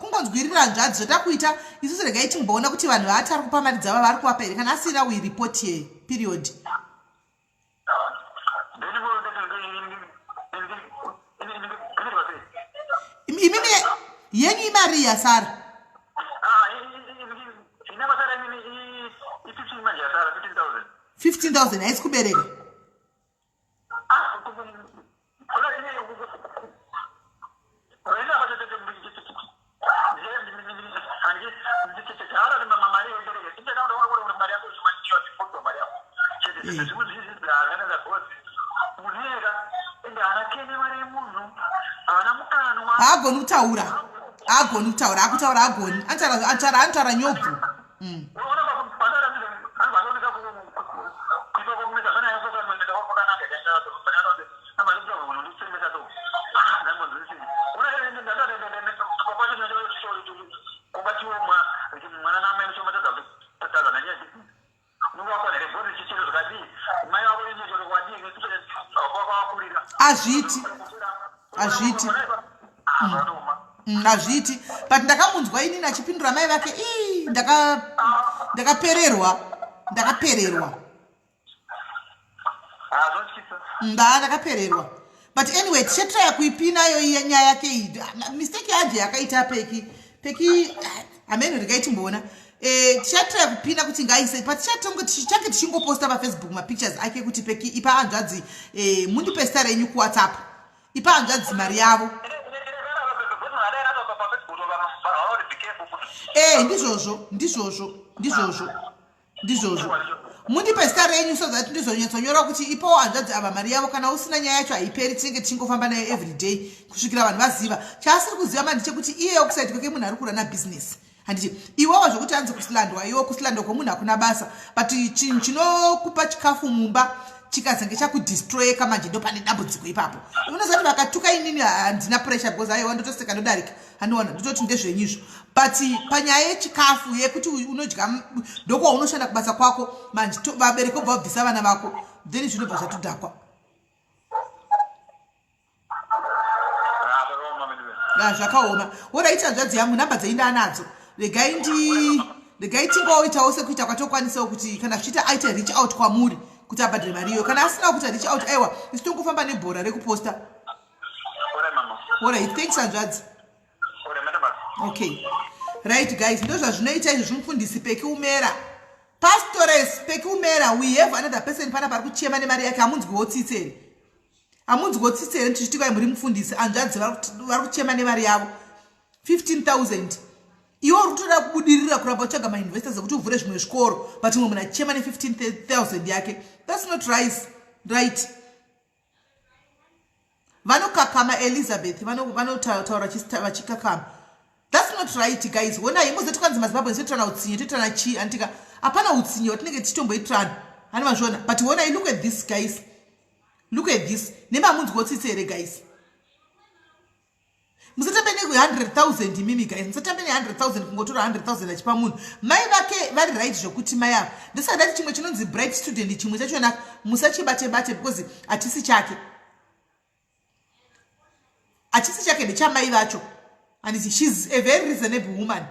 Kungonzwirira hanzvadzi zvatakuita isusu. Regai timboona kuti vanhu vaati ari kupa mari dzavo vari kuvapa here. Kana asina, we report ye period. Imimi yenyu imari yasara? Ah, inakasara i15 manje yasara, 15,000. 15,000 haisi kubereka. Ah, Haagoni kutaura, haagoni kutaura, akutaura agoni, anotaura, anotaura nyobvu. Azviti. Hazviiti. Hazviiti. But ndakamunzwa inini achipindura mai vake. Ii, ndakapererwa. Ndakapererwa. Nda ndakapererwa. But anyway, tichatraya kuipinayo iya nyaya yake iyi. Mistake yaje yakaita Peki. Peki hameno regai timboona. Tichatraya kupina kuti ngaise but tichange tichingoposta pafacebook mapictures ake kuti Peki ipa hanzvadzi, mundipe zita renyu kuWhatsApp, ipa hanzvadzi mari yavo. Ndizvozvo, ndizvozvo, ndizvozvo, ndizvozvo. Mundipe zita renyu so that ndizonyatsonyora kuti ipawo hanzvadzi ava mari yavo. Kana usina, nyaya yacho haiperi, tinenge tichingofamba nayo everyday kusvikira vanhu vaziva. Chaasiri kuziva manje chekuti iyeyo kusaiti kweke munhu ari kurana business, handiti? Iwewo zvokuti hanzi kusilandwa, iwe kusilandwa kwemunhu hakuna basa, but chinhu chinokupa chikafu mumba chikazenge chakudestroyeka manje, ndo pane dambudziko ipapo. Unoziva kuti vakatuka inini handina pressure because aiwa, ndotoseka, ndodarika, handiona, ndototi ndezvenyu izvo. But panyaya yechikafu yekuti unodya ndokwaunoshanda kubasa kwako manje, vabereki vobva vabvisa vana vako, then zvinobva zvatodhakwa. Zvakaoma. Alright, hanzvadzi yangu, nhamba dzenyu anadzo. Regai tingoitawo sekuita kwatokwanisawo kuti kana zvichiita aite reach out kwamuri kuti abhadhare mari iyoyo. Kana asina kuita reach out, aiwa, isu tongofamba nebhora rekuposta. Alright, thanks hanzvadzi. Okay, right guys, ndo zvazvinoita izvo. Zvimufundisi Peki Umera, Pastores Peki Umera. We have another person pana pari kuchema nemari yake. Hamunzwiwo tsitsi here? Hamunzwiwo tsitsi here tichiti kwai muri mufundisi? Hanzvadzi vari kuchema nemari yavo, 15,000. Iwe uri kutoda kubudirira, kuramba utsvaga mainvestors ekuti uvhure zvimwe zvikoro, but mumwe munhu achichema ne15,000 yake. That's not right, right? Vanokakama Elizabeth, vanotaura vachikakama. That's not right, guys. Honai, muzoti kwanzi maZimbabwe toitirana utsinye, toitirana chii? Anditika hapana utsinye watinenge tichitomboitirana, hani mazviona? But honai, look at this, guys, look at this. Nemamunzwa tsitsi here, guys? Musatambe ne100 000 imimi, guys, musatambe ne100 000. Kungotora 100 000 achipa munhu, mai vake vari right zvokuti mai ava. Ndisati ndati chimwe chinonzi Bright Student, chimwe chachona musachibate bate because hatisi chake, hachisi chake, ndechamai vacho. Handiti she's a very reasonable woman?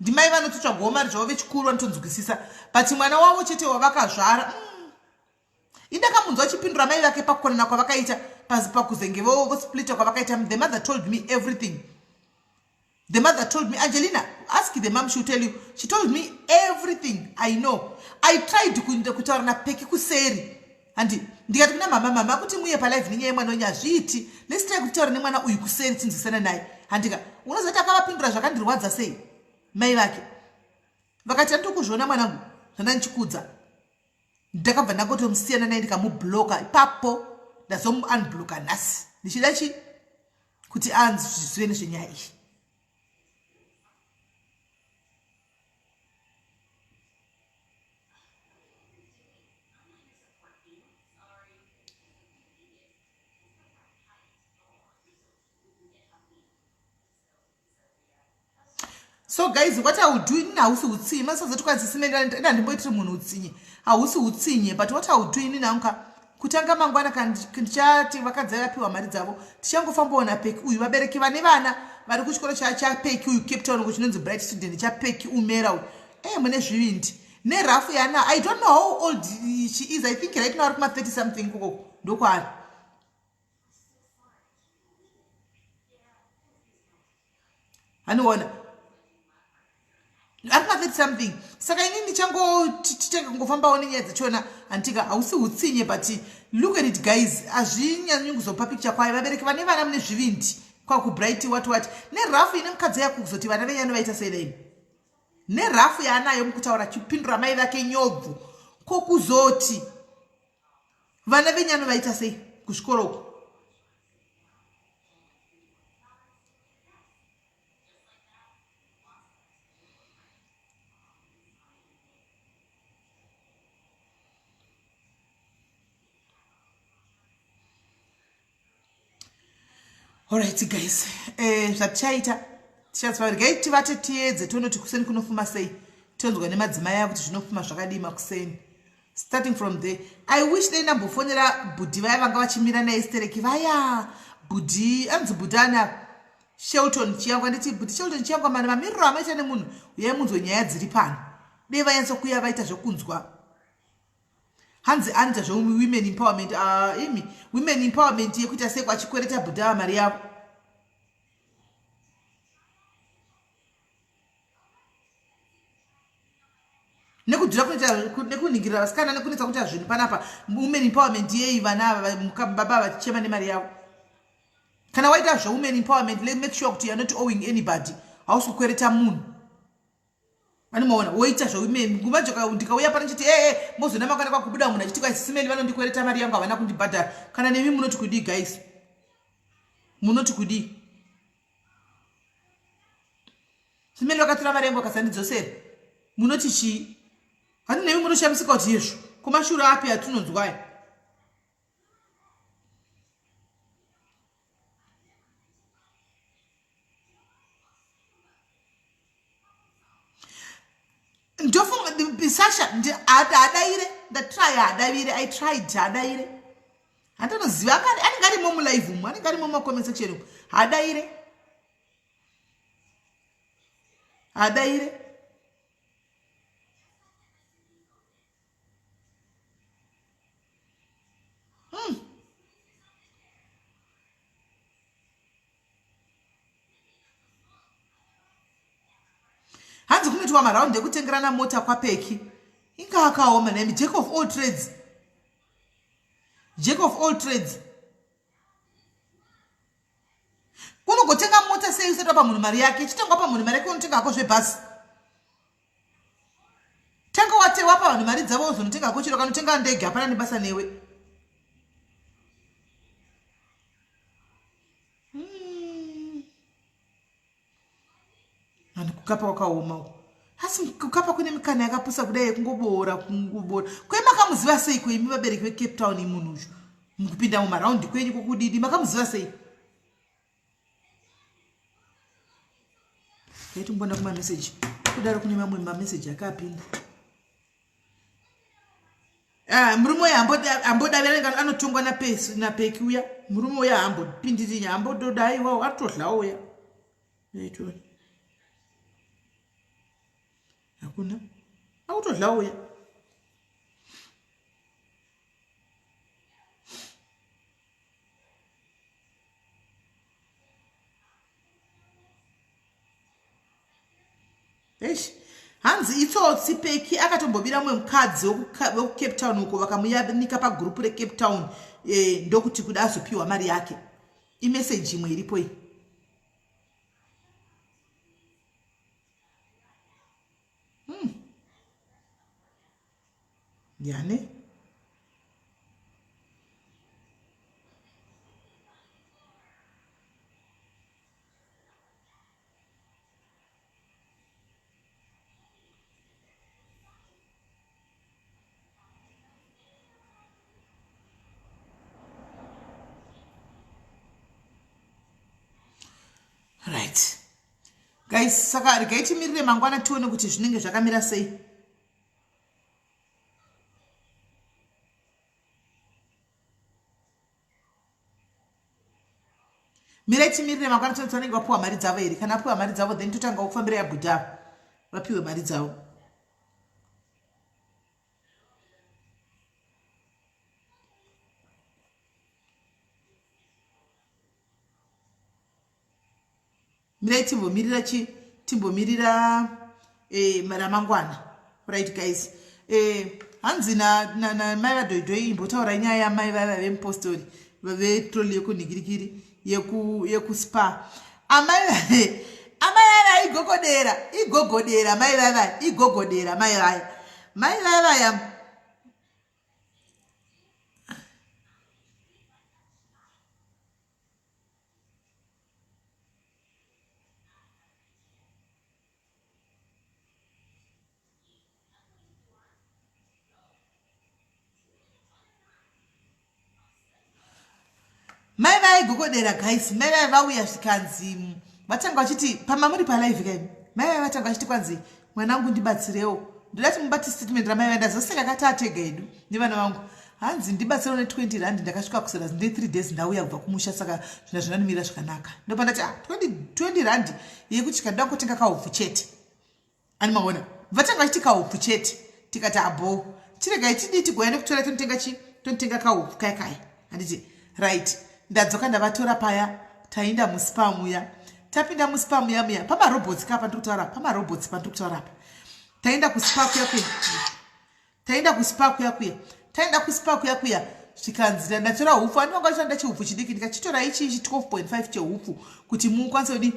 Ndimai vanototsvagawo mari zvavo, vechikuru vanotonzwisisa, but mwana wavo chete wavakazvara, Indakamunzwa achipindura mai vake pakukonana kwavakaita, pakuzenge vosplita kwavakaita. The mother told me everything. The mother told me, Angelina, ask the mom, she'll tell you. She told me everything I know. I tried kutaura naPeki kuseri, handi? Ndikati kuna mama, "Mama, kuti muye palive nenyaya yemwana wenyu hazviiti. Let's try kutaura nemwana uyu kuseri, tinzwisana naye," handika? Unozoti akavapindura zvakandirwadza sei mai vake. Vakati, "Anditokuzviona mwanangu, zvandandichikudza." Ndakabva ndangotomusiyana naye, ndikamubloka ipapo. Ndazomuunblocka nhasi ndichida chi kuti anzwizive nezvenyaya iyi. So guys, what I will do, inini hausi utsinye, masazoti kwanzi ina handimboitiri munhu utsinye, hausi utsinye. But what I will do, inini anka kutanga mangwana kana ndichati vakadzi vapiwa mari dzavo, tichangofambawo naPeki uyu. Vabereki vane vana vari kuchikoro chaPeki uyu, Cape Town, kuchinonzi Bright Student, chaPeki Umera uyu, mune zvivindi nerafu yana. I don't know how old she is. I think right now ari kuma 30 something koko, ndokwaari. Haniona ari kuma 30 something. Saka ini ndichangotichanga kungofambawo nenyaya dzachona, handitika? Hausi utsinye, but look at it, guys. Hazvinyanyi kuzopa picture kwayo. Vabereki vane vana mune zvivindi kwakuBright, what what, nerafu ine mukadzi yako, kuzoti vana venyano vaita sei daini nerafu yaanayo mukutaura achipindura mai vake nyobvu, kokuzoti vana venyano vaita sei kuzvikoro uko? Alright guys, zvatichaita tichaziva. Regai tivate, tiedze tionoti kuseni kunofuma sei, tonzwa nemadzimai avo kuti zvinofuma zvakadii makuseni, starting from there. I wish dai ndambofonera bhudhi vaya vanga vachimira naye stereki vaya. Bhudhi anzi bhudhi ani apa? Shelton Chiyangwa nditi bhudhi Shelton Chiyangwa mani mamiriro amaita nemunhu uyai munzwe nyaya dziri pano. Dei vanyatsokuya vaita zvekunzwa. Hanzi anoita zvewomen empowerment ah, imi women empowerment yekuita seko achikwereta bhudhi ava mari yavo. Nekudhura kunoita nekunhingirira vasikana nekunetsa kuita zvinhu panapa women empowerment yei vana ava baba vachichema nemari yavo. Kana waita zvewomen empowerment let make sure kuti you're not owing anybody. Hausi kukwereta munhu. Anomaona woita zvewomen nguva joka ndikauya pano chiti eh eh mozona makana kwakubuda munhu achiti kwai simeli vanondikwereta mari yangu havana kundibhadhara. Kana nemi munoti kudii guys? Munoti kudii? Simeli vakatora mari yangu vakasandidzosera. Munoti chii? Handi nemi munoshamisika kuti yezvo. Komashura api atinonzwaya? Ndofunga Sasha haadaire ndatry haadavire I tried haadaire handanoziva anenge arimo mulive umu anenge arimo mumacomment section umu haadaire haadaire Hanzi kunoitwa maraundi ekutengerana mota kwapeki. Inga akaoma nemi jack of all trades. Jack of all trades. Unogotenga mota sei usati wapa munhu mari yake? Chitanga wapa munhu mari yake unotenga hako zvebhasi. Tanga wate wapa vanhu mari dzavo uzonotenga hako chiro kanotenga ndege hapana nebasa newe. Vanhu kukapa kwakaoma uku. Asi kukapa kune mikana yakapusa kudai yekungoboora kungoboora. Kwe makamuziva sei ko imi vabereki veCape Town munhu uyu? Mukupinda mumaraundi kwenyu kokudidi makamuziva sei? Ndaitomboona kumameseji kudaro kune mamwe mameseji akapinda. Ah, murume uya ambodavira anenge anotongwa napeki uya murume uya haambopindiri haambododa aiwawo aritohlawo uya aitoni hakuna akutohlawo uya Eish. Hanzi itsotsi Peki akatombobira mumwe mukadzi wekuCape Town uko vakamuyanika pagroup reCape Town eh, ndokuti kuda azopiwa mari yake. Imeseji imwe iripo iyi. Yani? Right. Guys, saka regai timirire mangwana tione kuti zvinenge zvakamira sei. Mirai timirire mangwana tione kuti vanenge vapiwa mari dzavo here. Kana apiwa mari dzavo then totanga kufambira yabhuda vapiwe mari dzavo. Mirai timbomirira chi timbomirira eh, ramangwana. Right guys. Eh, hanzi na, na, na mai vaDhoidhoi imbotaura nyaya yamai vaiva vemupostori vetroli yekunhikirikiri yeku, yekuspa. Amai amai vaiva igogodera igogodera mai vaiva igogodera mai vaya mai vaivaya mai vaigogodera guys mai vaya vauya zvikanzi vatanga vachiti pamamuri palive kaimi mai vaya vatanga vachiti kwanzi mwanangu ndibatsirewo ndoda kuti mubate statement ramai vaya ndazoseka kati atega edu nevana vangu. Hanzi ndibatsirawo ne20 rand, ndakasvika kusera nde 3 days ndauya kubva kumusha, saka zvinhu zvinandimira zvakanaka. Ndobva ah, 20 rand yekuti kandoda kutenga kahupfu chete. Ani maona, vatanga vachiti kahupfu chete, tikati abo chiregai tidii, tigoya nekutora tonotenga chi tonotenga kahupfu kaya kaya, handiti? Right, ndadzoka, ndavatora paya, taenda muSpar muya. Tapinda muSpar muya muya, pamarobots ka pandiri kutaura, pamarobots pandiri kutaura apa. Taenda kuSpar kuya kuya, taenda kuSpar kuya kuya, taenda kuSpar kuya kuya, zvikanzi ndatora hupfu. Andivanga vachanda chihupfu chidiki, ndikachitora ichi ichi 12.5 chehupfu kuti mukwanise kudi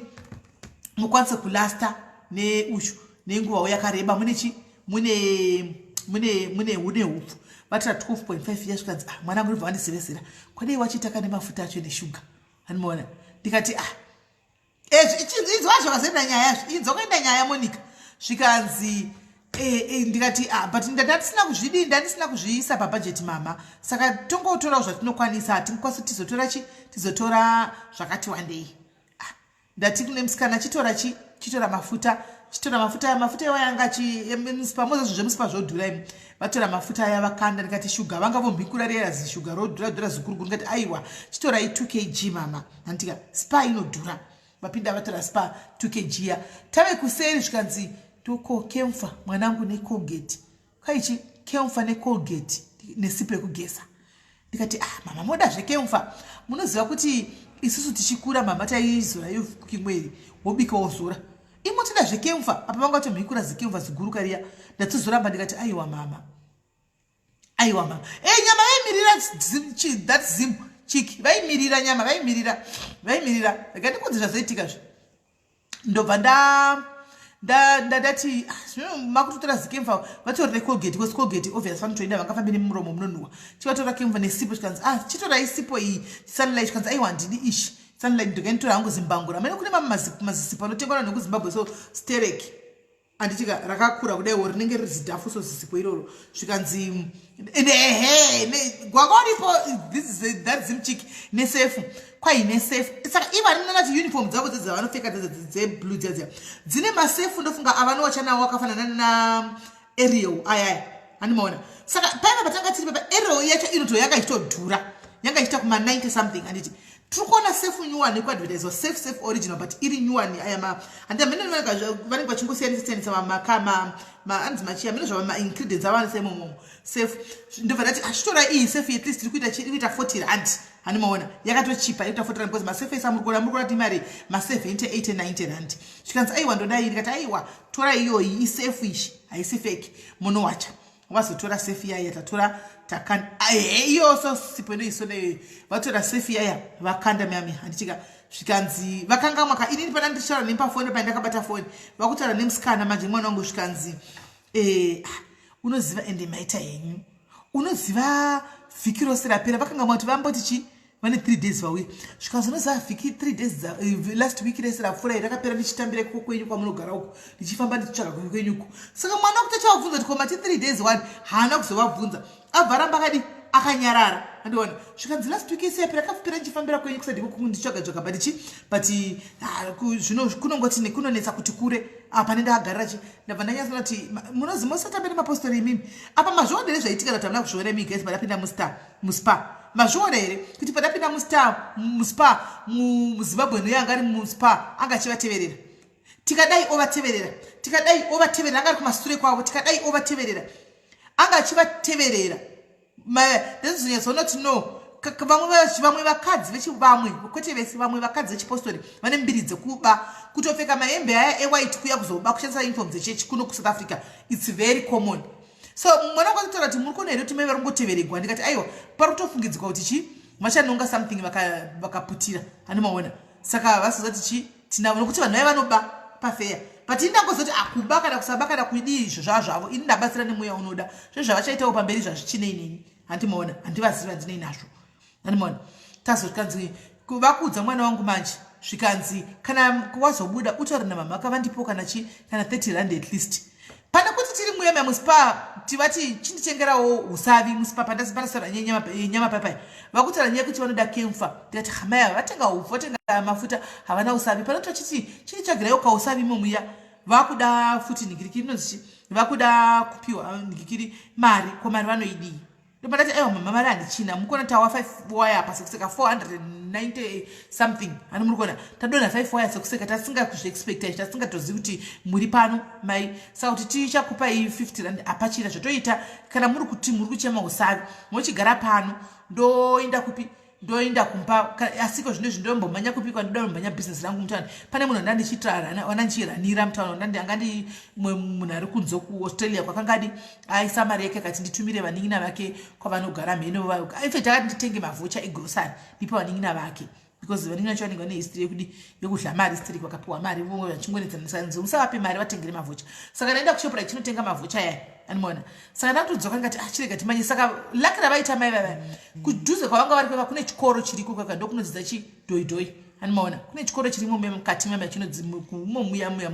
mukwanise kulasta neushu nenguvawo yakareba. Mune chi mune hupfu. Vatora 12.5 iya, zvikanzi, "Ah, mwanangu," ndibva vandizevezera, "kwadei wachitaka nemafuta acho neshuga." Handimaona, ndikati, "Ah, inzwa zvakazoenda nyaya, inzwa kuenda nyaya, Monica." Zvikanzi ndikati, "Ah, but ndandisina kuzvidii, ndandisina kuzviisa pabhajeti, mama, saka tongotorawo zvatinokwanisa. Hatingakwanisi tizotora chi tizotora zvakati wandei." Ah, ndati kune musikana, "Chitora chi chitora mafuta, chitora mafuta." Mafuta iwayo anga muSpar, moza zvemuSpar zvodhura imi. Vatora mafuta aya, vakanda. Ndikati, "Shuga vanga vomhikura rera, zishuga rodhura dhura zikurukuru." Ndikati, "Aiwa, chitorai 2 kg, mama." Handitika Spar inodhura. Vapinda, vatora Spar 2 kg ya. Tave kuseri, zvikanzi, "Toko camphor, mwanangu, neColgate." Kaichi camphor neColgate nesipo yekugeza. Ndikati, "Ah, mama, moda zvecamphor? Munoziva kuti isusu tichikura, mama, taizora iyo cooking oil, wobika wozora. Imotoda zvecamphor apa?" Vanga vatomhikura zicamphor ziguru kariya. Ndatozoramba, ndikati, "Aiwa mama, aiwa mama." E, nyama vaimirira, that Zim chick, vaimirira nyama, vaimirira, vaimirira. Rega ndikudze zvazoitika zve. Ndobva ndati, ah, makutotora zicamphor, vatorere Colgate, because Colgate obvious vanotoenda, vangafambi nemuromo munonhuhwa. Chivatora camphor nesipo. Chikanzi, "Ah, chitorai sipo iyi, Sunlight." Chikanzi, "Aiwa, handidi ishi Sunlight, ndokainitora hangu zimbangura." Mene kune mamwe mazisipo anotengwa vanhu vekuZimbabwe, so sterek, handitika rakakura kudaiwo, rinenge riri zidhafu, so zisipo iroro. Zvikanzi, ehe, gwanga uripo, that Zim chick nesefu kwaine sefu. Saka ivo vaninoona kuti uniform dzavo dzavanopfeka dzeblue dziya dziya dzine masefu, ndofunga avanowacha nawo akafanana naAriel ayaya, handimaona. Saka paiva patanga tiri papa, Ariel yacho inoto yanga ichitodhura, yanga ichiita kuma 90 something, handiti? Tiri kuona sefu nyuwani kuadvertiswa, safe, safe original, but iri nyuwani. Aya handi amene vanenge vachingosiyanisa siyanisa anzi machiya mene zvava maingredients avanisa imomomo safe. Ndobva ndati, "Achitora iyi safe, at least iri kuita 40 rand." Handimaona, yakatochipa, iri kuita 40 rand, because masefu ese amuri kuona, muri kuona kuti mari ma70, 80, 90 rand. Zvikanzi, "Aiwa, ndodai." Ndikati, "Aiwa, tora iyoyi, isefu ishi, haisi fake, munowacha." Vazotora sefu yaya, tatora, takanda iyo so sipo inoiso neyoyo. Vatora sefu yaya, vakanda miyami, handitika? Zvikanzi vakangamwa ka inini pana ndichitaura nemupafoni, pandakabata foni vakutaura nemusikana manje, mwana wangu. Zvikanzi, "Unoziva, ende maita henyu, unoziva vhiki rose rapera vakangamwa kuti vamboti chi vane 3 days vauya." Zvikanzi, "Unoziva vhiki 3 days last week rese rapfuura rakapera ndichitambira iko kwenyu kwamunogara uko, ndichifamba ndichitsvaga kwenyuko." Saka mwana wakuti achavabvunza kuti komati 3 days one, haana kuzovabvunza, abva aramba akadi akanyarara, andiona. Zvikanzi, "Last week ese yapera kapfuura ndichifambira kwenyu kusadiko ndichitsvaga tsvaga, but chi but zvino kunongoti kunonetsa kuti kure apa nendakagarira chi." Ndabva ndanyatsoona kuti munozi musatambe nemapostori imimi. Apa mazviona here zvaitika? Kuti hamuna kuzviona imi guys, padapinda muSpar, muSpar mazviona here kuti padapinda muStar, muSpar, muZimbabwe noye anga ari muSpar, anga achivateverera? Tikadai ovateverera, tikadai ovateverera, anga ari kumasure kwavo, tikadai ovateverera, anga achivateverera. Ndazonyatsoona kuti no, vamwe vakadzi vechivamwe, kwete vese, vamwe vakadzi vechipostori vane mbiri dzekuba, kutopfeka mahembe aya ewhite kuya kuzoba, kushandisa uniform dzechechi kuno kuSouth Africa. It's very common. So mwana kwatotaura kuti, "Muri kuona here kuti mai vari kungoteveregwa?" Ndikati, "Aiwa, pari kutofungidzwa kuti chi vachanonga something vakaputira." Hanimaona, saka vasozati chi tinavo nokuti vanhu vai vanoba pafeya, but ini ndangozoti akuba kana kusaba kana kudii, izvo zvava zvavo. Ini ndabatsira nemweya unoda zvo zvavachaitawo pamberi zvazvichinei neni, handimaona, handivazivi, handinei nazvo, handimaona. Tazokanzi vakuudza mwana wangu manje, zvikanzi, "Kana wazobuda utaure namama kavandipo kana chi kana 30 rand at least." Pane kuti tiri muya muSpar, tivati chinditengerawo usavi muSpar. Pandasaura nyama papai, vakutaura nyaya yekuti vanoda camphor. Ndikati, "Hamaya, vatenga upfu, vatenga mafuta, havana usavi." Panoti vachiti chinditsvagiraiwo kausavi imomuya, vakuda futi nhingirikiri inonzi chi, vakuda kupiwa nhingirikiri mari. Ko mari vanoidii? Ndobva ndati, "Aiwa mama, mari handichina." Mukuona tawa 5 waya apa sekuseka 490 something. Hani muri kuona tadonha 5 waya sekuseka, tasingakuzviexpecta izvi, tasingatozivi kuti muri pano mai. Saka kuti tichakupai 50 rand hapachina. Zvotoita kana muri kuti muri kuchema usavi, mochigara pano. Ndoenda kupi? Ndoenda kumba. Asiko zvino izvi ndombomhanya kupi? Kwandoda kumhanya bhizinesi rangu mutauni. Pane munhu wandandichiranira mutauni, angandi munhu ari kunze kuAustralia, kwakangadi aisa mari yake, akati nditumire vanin'ina vake kwavanogara mheno. In fact akati nditenge mavoucher egrocery ndipe vanin'ina vake, because vanin'ina vacho vanenge vane history yekudi yekudya mari straight. Vakapiwa mari vomwe vachingonetsanisa, musavape mari, vatengere mavoucher. Saka ndaenda kuShoprite chinotenga mavoucher aya, animaona. Saka ndakutodzoka, ngati, "Ah, chirega timanye." Saka lucky ravaita mai vavaya, kudhuze kwavanga vari kweva kune chikoro chiriko kwaka, ndokunodzidza chidhoidhoi, animaona. Kune chikoro chirimo mukati mama chinomo muya muya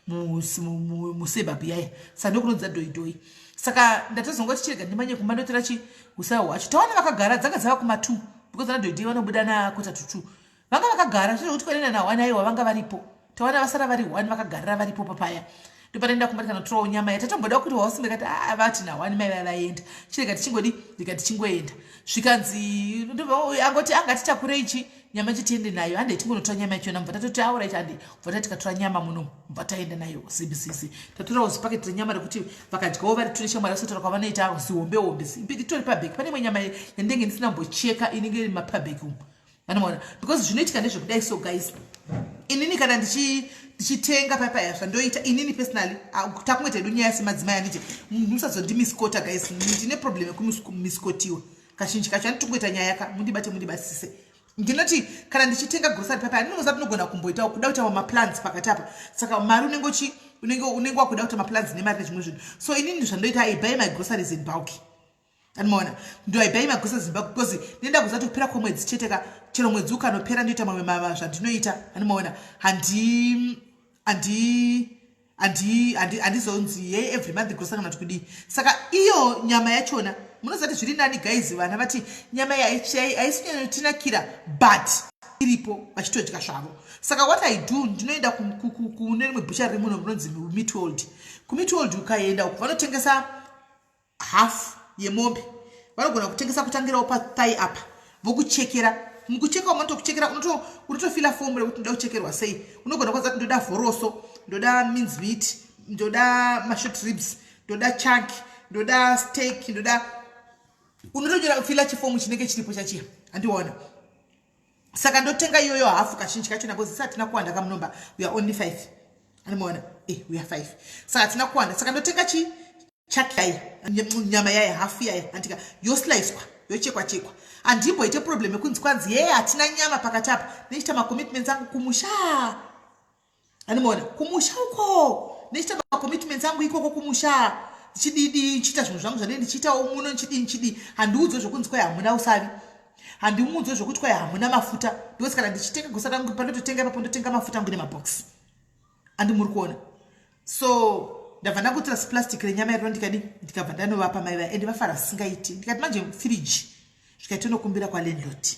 musuburb yaya. Saka ndokunodzidza dhoidhoi. Saka ndatozongoti chirega ndimanye kumba, ndotora chi usavi hwacho. Taona vakagara, dzanga dzava kuma2, because ana dhoidhoi vanobuda na1:45. Vanga vakagara zvezvekuti kwanena na1, aiwa, vanga varipo. Taona vasara vari 1, vakagarira varipo papaya. Ndopanoenda kumba, tikanotorawo nyama yatatomboda kuti wausimbe kati a vati na1 mai vaya vaenda, chirega tichingodi, ndika tichingoenda. Zvikanzi angoti angati takurei chi nyama, chitiende nayo, handei tingonotora nyama yachona. Mubva tatoti auright, hande. Bva tati tikatora nyama muno, mubva taenda nayo zibisisi. Tatorawo zipaketi renyama rekuti vakadyawo vari tune shamwari, vasotaura kwavanoita zihombe hombe itori pabheki. Pane imwe nyama yandenge ndisina mbocheka, inenge iri mapabheki umu, vanomaona. Because zvinoitika ndezvekudai. So guys, inini kana ndichitenga papaya, zvandoita inini personally, takungoita hedu nyaya semadzimai, anditi musazondimisquota guys, ndine problem yekumisquotiwa kazhinji kacho. Anditongoita nyaya ka, mundibate mundibatisise. Ndinoti kana ndichitenga grocery papaya, ndinoza tinogona kumboita kuda kuita maplans pakati apa. Saka mari unenge uchi unenge wakuda kuita maplans nemari nezvimwe zvinhu. So inini zvandoita, I buy my groceries in bulk, anomaona. Ndo I buy magroceries in bulk because ndinoenda kuziva kuti kupera kwemwedzi chete ka, chero mwedzi ukanopera, ndoita mamwe mama zvandinoita, anomaona. Handi handi handizonzi ye every month grocery kana kuti kudii. Saka iyo nyama yachona, munoziva kuti zviri nani guys, vana vati nyama iyi haisi kunyanyotinakira, but iripo, vachitodya zvavo. Saka what I do, ndinoenda kune rimwe bhucha riri muno rinonzi Meat World. KuMeat World ukaenda uku, vanotengesa half yemombe. Vanogona kutengesa kutangirawo pathigh apa, vokuchekera. Mukucheka unotokuchekera, unotofila fomu rekuti ndoda kuchekerwa sei. Unogona kwanza kuti ndoda vhoroso, ndoda mince meat, ndoda mashort ribs, ndoda chuck, ndoda steak, ndoda. Unotonyora kufila chifomu chinenge chiripo chachiya, handiona. Saka ndotenga iyoyo hafu kazhinji kachona, because hatina kuwanda kamunomba, we are only five, anomaona. We are five, saka hatina kuwanda. Saka ndotenga chi chuck yaya, nyama yaya, hafu yaya, handika yoslicewa, yochekwa chekwa. Handimboite problem yekunzi kwanzi ye hatina nyama pakati apa. Nechiita macommitments angu kumusha, anomaona, kumusha uko nechiita macommitments angu ikoko kumusha, ndichididi, ndichiita zvinhu zvangu zvandii, ndichiitawo muno, ndichidii, ndichidii. Handiudzwe zvokunzi kwai hamuna usavi, handimuudzwe zvokuti kwai hamuna mafuta, because kana ndichitenga gusa rangu, pandototenga ipapo ndotenga mafuta angu nemabhokisi, andi muri kuona. So ndabva ndakutora plastic renyama yarino, ndikadi ndikabva ndanovapa mai vaya, ende vafara singaiti. Ndikati manje firiji, zvikati tonokumbira kwalandlord,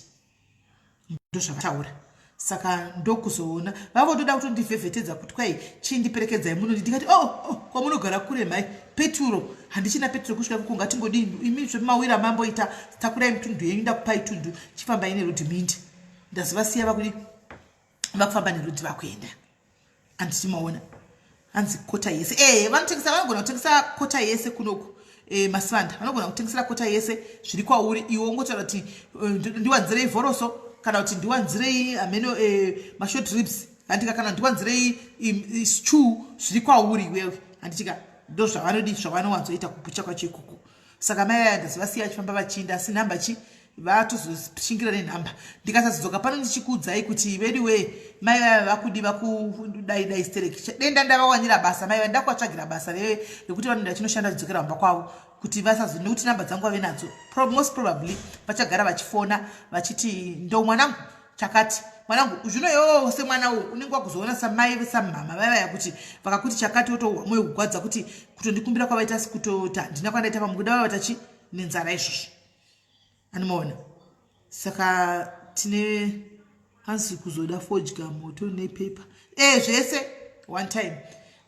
ndozvavataura. Saka ndokuzoona vavotoda kutondivhevhetedza kuti kwai chindiperekedzai muno. Ndikati, Oh, kwamunogara kure mhai, peturo handichina, peturo kusvika kuko ngatingodii. Imi zvemawira mamboita, takurai mitundu yenyu, ndakupai tundu, chifambai neroad mindi." Ndazovasiya vakudi vakufamba neroad, vakuenda, handiti maona. Hanzi kota yese, vanotengesa, vanogona kutengesa kota yese kunoku. Masivanda vanogona kutengesera kota yese, zviri kwauri iwe. Ungotaura kuti ndiwanzirei vhoroso, kana kuti ndiwanzirei hameno mashort ribs, handika, kana ndiwanzirei stew, zviri kwauri iwewe, handitika. Ndo zvavanodi, zvavanowanzoita kubhucha kwacho ikoko. Saka mai vaya ndazovasiya vachifamba vachiinda, asi nhamba chi vatozoshingira nenhamba. Ndikasazodzoka pano ndichikuudzai kuti veduwe mai vaya vakudi vakudai dai stereki, denda ndavawanira basa mai vaya, ndakuvatsvagira basa rekuti vanoenda vachinoshanda, vachidzokera kumba kwavo, kuti vasazo nekuti namba dzangu vave nadzo. Most probably vachagara vachifona vachiti, "Ndo mwanangu chakati, mwanangu zvino." Iwowo semwana uyu unenge wakuzoona samai samama vaya vaya kuti vakakuti chakati, wotohwa mwoyo kugwadza kuti kutondikumbira kwavaita, kutoti handina kwandaita pamukuda vavata chi nenzara izvozvo, anomaona. Saka tine hanzi kuzoda fodya, moto nepepa, zvese one time.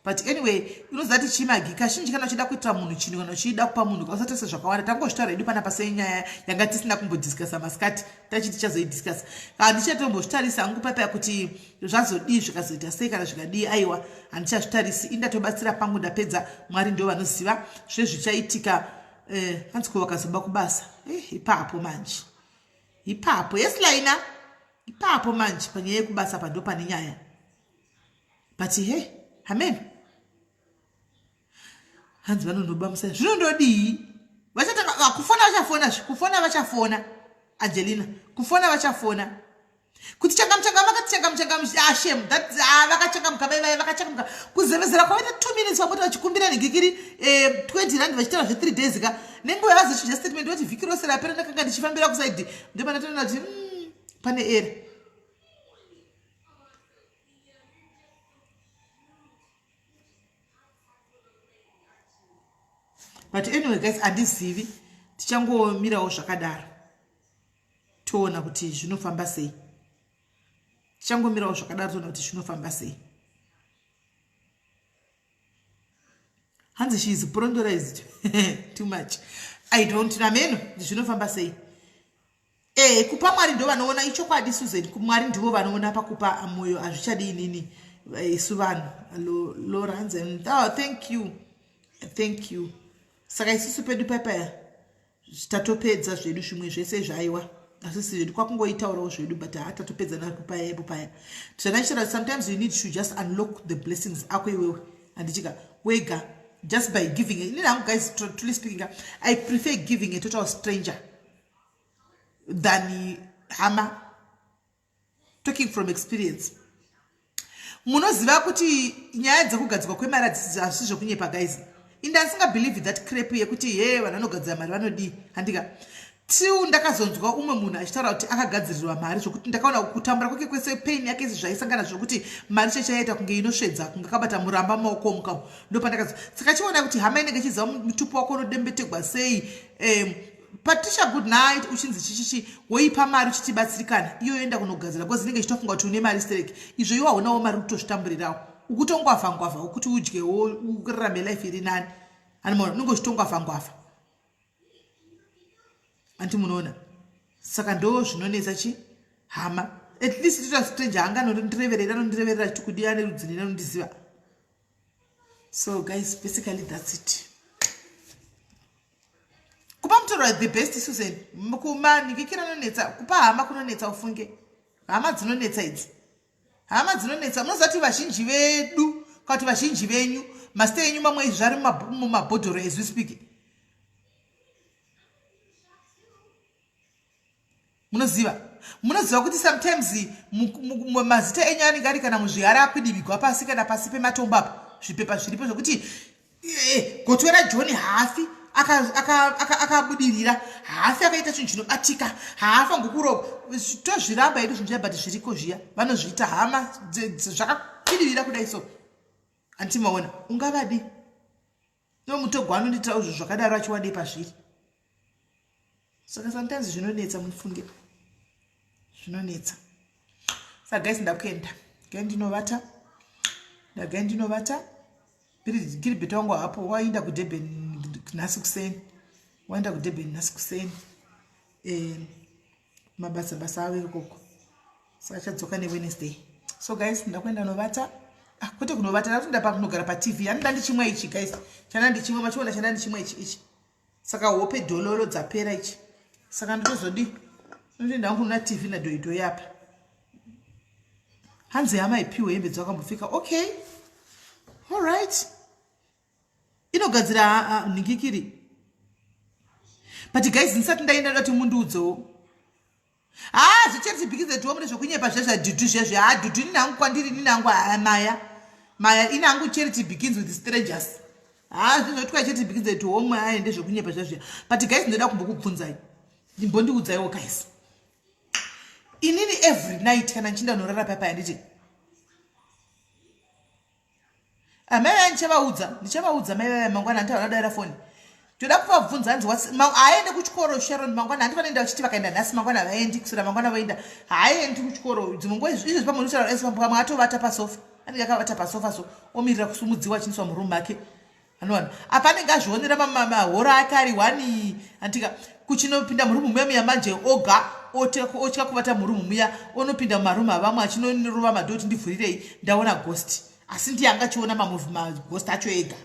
But anyway, unoziva kuti chimagi kazhinji kana uchida kuitira munhu chinhu kana uchida kupa munhu kausatarisa zvakawanda. Tangozvitaura hedu panapa senyaya yanga tisina kumbodiscussa masikati, tachi tichazoidiscussa. Handichatombozvitarisa hangu papa kuti zvazodii zvikazoita sei kana zvikadii, aiwa handichazvitarisi. Indatobatsira pangu ndapedza, Mwari ndo vanoziva zvezvichaitika. Hanzi ko vakazoba kubasa. Ipapo manje. Ipapo. Yes Laina. Ipapo manje panyaya yekubasa pa ndo pane nyaya. But hey, amen. Hanzi vanonoba musaya. Zvinondodii? Vachatanga kufona vachafona zve. Kufona vachafona. Angelina, kufona vachafona. Kuti changamu changamu vakati changamu changamu, shame. That vakachangamuka vai vai vakachangamuka. Kuzevezera kwavaita 2 minutes vamoti vachikumbira nhingikiri 20 rand vachitaura zve 3 days ka. Nenguva yavazochinja statement vati vhiki rose rapera ndakanga ndichifambira kusaidi. Ndopandatoona kuti pane error. But anyway guys, andizivi, tichangomirawo zvakadaro toona kuti zvinofamba sei. Tichangomirawo zvakadaro toona kuti zvinofamba sei. Hanzi she is prondorized too much. I don't know meno zvinofamba sei. Kupa Mwari ndo vanoona ichokwadi Susan, Mwari ndivo vanoona pakupa moyo, hazvichadi inini isu vanhu. Lorenz, oh, thank you. Thank you. Saka isusu pedu papa tatopedza zvedu zvimwe zvese zvaiwa. Asi zvedu kwakungoitaurawo zvedu, but hatatopedza napo paya ipo paya. Zvandachitaura, sometimes you need to just unlock the blessings ako iwewe. Handichika wega just by giving. Inini hangu guys, truly speaking, I prefer giving a total stranger than hama. Talking from experience. Munoziva kuti nyaya dzekugadzirwa kwemari hazvisi zvekunyepa guys. Inda ndisinga believe that crap yekuti he vanhu vanogadzira mari vanodii. Handika till ndakazonzwa umwe munhu achitaura kuti akagadzirirwa mari, zvokuti ndakaona kutambura kwake kwese, pain yake yese zvaisangana, zvokuti mari chaichaita kunge inosvedza, kunge akabata muramba mumaoko omukamu. Ndopandakazo saka chiona kuti hama inenge ichiziva mutupo wako unodembetegwa sei. Patricia, good night. Uchinzi chichichi woipa mari uchitibatsirikana, iyo yoenda kunogadzira because inenge ichitofunga kuti une mari stereki. Izvo iwe haunawo mari, kutozvitamburirawo ukutongwavha ngwavha ukuti udyewo urarame life iri nani. Animaona unenge uchitongwavha ngwavha, anti munoona. Saka ndo zvinonetsa chi hama. At least toita stranger anganondireverera, anondireverera achiti kudii, ane rudzi anondiziva. So guys, basically that's it. Kupa mutoro the best Susan, kumanikikira anonetsa, kupa hama kunonetsa ufunge. Hama dzinonetsa idzi. Hama dzinonetsa. Munoziva kuti vazhinji vedu, kana kuti vazhinji venyu, mazita enyu mamwe izvi ari mumabhodhoro as we speak. Munoziva? Munoziva kuti sometimes mazita enyu anenge ari kana muzvihara akwidibigwa pasi kana pasi pematombo apa, zvipepa zviripo zvekuti gotwe raJohn haafi akabudirira, haafi akaita chinhu chinobatika, haafa ngokuroba. Tozviramba hedu zvinhu zviya, but zviriko zviya, vanozviita hama zvakakwidibira kudai so. Anti maona ungavadi no mutogwa anondiitira izvo zvakadaro achiwadei pazviri. Saka sometimes zvinonetsa mufunge, zvinonetsa. Saka guys, ndakuenda gai ndinovata, ndagai ndinovata. Gilbert wangu hapo waenda kuDurban nhasi kuseni, waenda kuDurban nhasi kuseni, mabasa basa avo ikoko, saka achadzoka neWednesday. So guys, ndakuenda novata. Kwete kunovata, ndakutoenda pakunogara paTV. Anoda ndichimwa ichi guys, chana ndichimwa, machiona chana ndichimwa ichi ichi. Saka hope dhololo dzapera ichi, saka ndotozodi ndotoenda hangu kuna TV nadhoidhoi apa. Hanzi hama ipiwe hembe dzakambopfeka. Okay, all right, inogadzira nhingikiri. But guys, ndisati ndaenda ndati mundiudzewo. Zvicheri chibhikize tiwo mune zvekunyepa zvezva dhudhu zvezve. Dhudhu ini hangu kwandiri, ini hangu maya maya ini hangu charity begins with strangers. Zvinotwa charity begins at home, aye ndezvekunyepa zvezve. But guys, ndoda kumbokubvunzai, ndimbondiudzaiwo guys. Inini every night kana ndichinda norara papa, handiti amai vaya ndichavaudza, ndichavaudza mai vaya mangwana, handiti vanadaira foni. Toda kuvabvunza hanzi haaende kuchikoro Sharon mangwana, handi vanoenda vachiti vakaenda nhasi mangwana havaendi, kuswera mangwana voenda. Haaendi kuchikoro dzimwe nguva izvezvi pamwe unotaura pamwe atovata pasofa. Anenge akavata pasofa so omirira kusumudziwa achiniswa muroom make. Anowana apa anenge azvionera mahora ake ari one antika kuchinopinda murumu muya muya manje oga otya kuvata murumu muya onopinda mumarumu avamwe achinorova madhoti ndivhurirei ndaona ghost asi ndiye anga achiona mamuvi maghost acho ega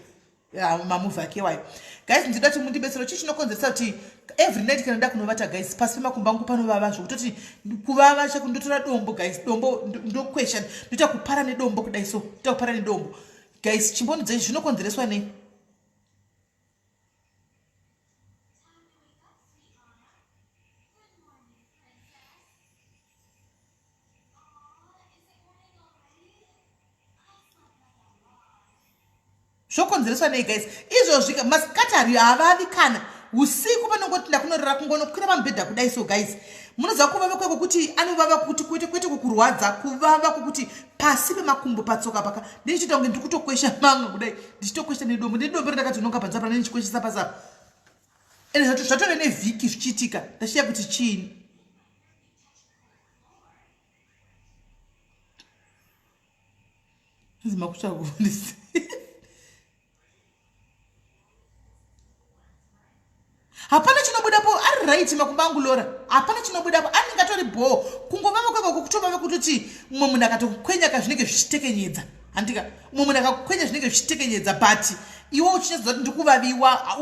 mamuvi ake wayo. Guys, ndinoda kuti mundibetsero chii chinokonzeresa kuti every night kana ndakunovata guys pasi pemakumbo angu panovava zvokutoti kuvava chako ndotora dombo guys dombo ndokwesha ndoita kupara nedombo kudai so ndoita kupara nedombo guys chimbondidzai zvinokonzereswa nei. Zvokonzereswa nei guys izvozvi masikati hari havavi kana usiku panongoti ndakunorara kungonokwira pamubhedha kudai so guys munoziva kuvava kweko kuti anovava kuti kwete kwete kukurwadza kuvava kwokuti pasi pemakumbo patsoka paka ndichiita kunge ndiri kutokwesha manga kudai ndichitokwesha nedombo nedombo randakatononga panze apa ndichikweshesa pasi apa ende zvatove nevhiki zvichiitika ndashiya kuti chiini. Hanzi makutsva kufundisa. Hapana chinobudapo ari right makumba angu Lora. Hapana chinobudapo anenge atori bhoo. Kungovava kwekoko kutovava kutoti mumwe munhu akatokwenya ka zvinenge zvichitekenyedza. Handika mumwe munhu akakwenya zvinenge zvichitekenyedza but iwe uchinyatsoziva kuti ndikuvaviwa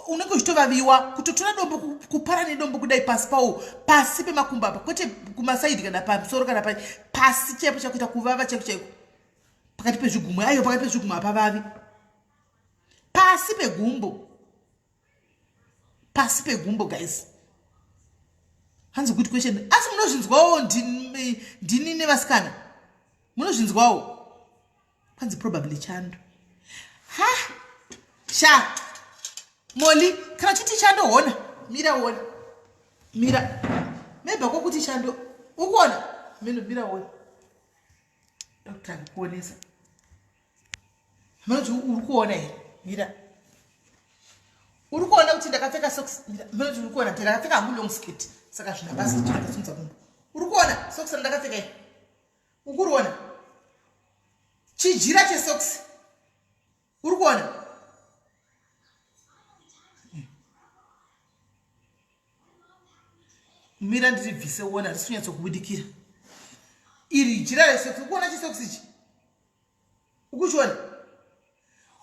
unenge uchitovaviwa kutotora dombo kupara nedombo kudai pasi pawo pasi pemakumbo apa kwete kumasaidi kana pamusoro kana pa pasi chaipo chakuita kuvava chaiko chaiko pakati pezvigumwe aiwa pakati pezvigumwe hapavavi pasi pegumbo pasi pegumbo guys hanzi good question asi munozvinzwawo ndini nevasikana munozvinzwawo kwanzi probably chando ha sha moli kana chiti chando hona mira wona mira maybe kwakuti chando ukuona mino mira wona ndakutanga kuonesa manoti uri kuona here mira uri kuona kuti ndakapfeka socks mira manoti uri kuona kuti ndakapfeka hangu long skirt saka zvina basa ndakatsunza kumba uri kuona socks randakapfeka iri ukuriona chijira chesocks uri kuona mira ndiribvise uone harisi kunyatsokubudikira iri jira resocks ukuona chisocks ichi ukuchiona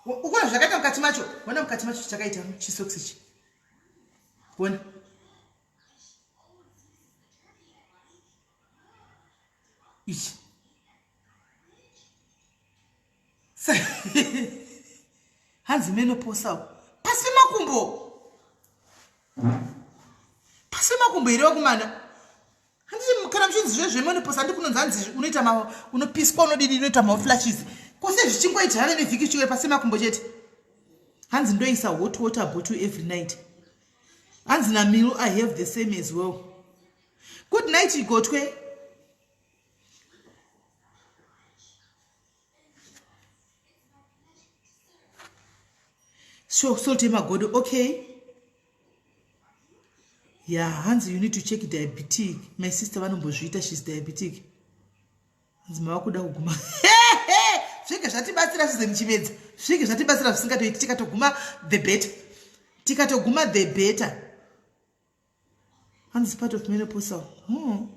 ukuona zvakaita mukati macho ona mukati macho chakaita chisocks ichi ona ichi hanzi menoposal pasi pemakumbo pasi pemakumbo here vakomana handiti kana muchinzi zve zvemenoposa handi kunonzi hanzi unoita unopiswa unodidi unoita maflashes kose zvichingoita zvave nevhiki zvichingori pasi pemakumbo chete hanzi ndoisa hot water bottle every night hanzi namilu i have the same as well good night igotwe so salt yemagodo okay yeah hanzi you need to check diabetic my sister vanombozviita shes diabetic hanzi mava kuda kuguma zvinge zvatibatsira susan chimedza zvinge zvatibatsira zvisingatoiti tikatoguma the better tikatoguma the better hanzi part of menopausal hmm.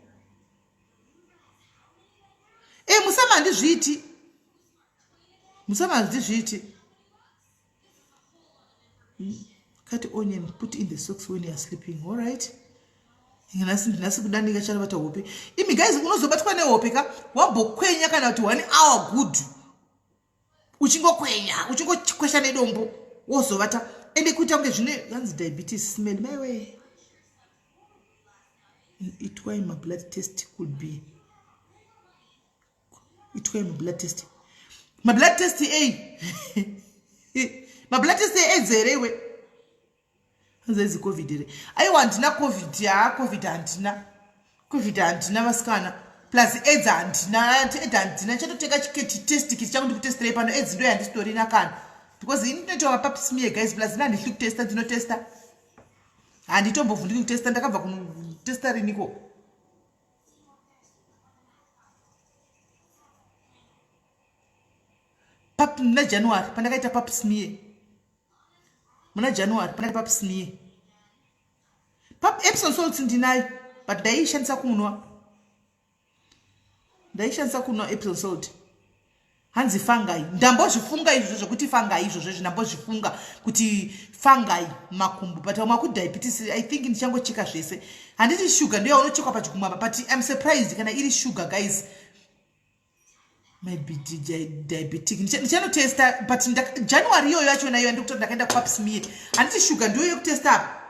E musama handizviiti musama handizviiti cut onion put in the socks when you are sleeping all right nhasi nhasi kuda ndingacharivata hope imi guys unozobatwa nehope ka wambokwenya kana kuti one hour good uchingokwenya uchingokwesha nedombo wozovata ende kuita kunge zvine hanzi diabetes smell maiwe itwai mablood test could be itwai mablood test mablood test ei mablood test eaids here iwe hanzi aizi covid here aiwa handina covid haa covid handina covid handina vasikana plus aids handina aids handina chatotenga chitest kit changu ndikutestirei pano aids ndo yandisitorina kana because ini ndinoita mapap smear guys plus ina handihli kutesta ndinotesta handitombovhundiki kutesta ndakabva kunotesta riniko Pap muna January pandakaita pap smear. Muna January pandakaita pap smear. Pap Epsom salts ndinayo but ndaiishandisa kunwa. Ndaishandisa kunwa Epsom salt. Hanzi fangai. Ndambozvifunga izvozvo zvekuti fangai izvozvo izvi ndambozvifunga kuti fangai makumbo but vamwe vakudiabetes I think ndichangocheka zvese. Handiti sugar ndiyo yaunochekwa pachigumwe apa but I'm surprised kana iri sugar guys. Maybe diabetic ndichanotesta but January iyoyo yachona iyo ndikuti ndakaenda kupap smear. Handiti sugar ndiyo yekutesta apa.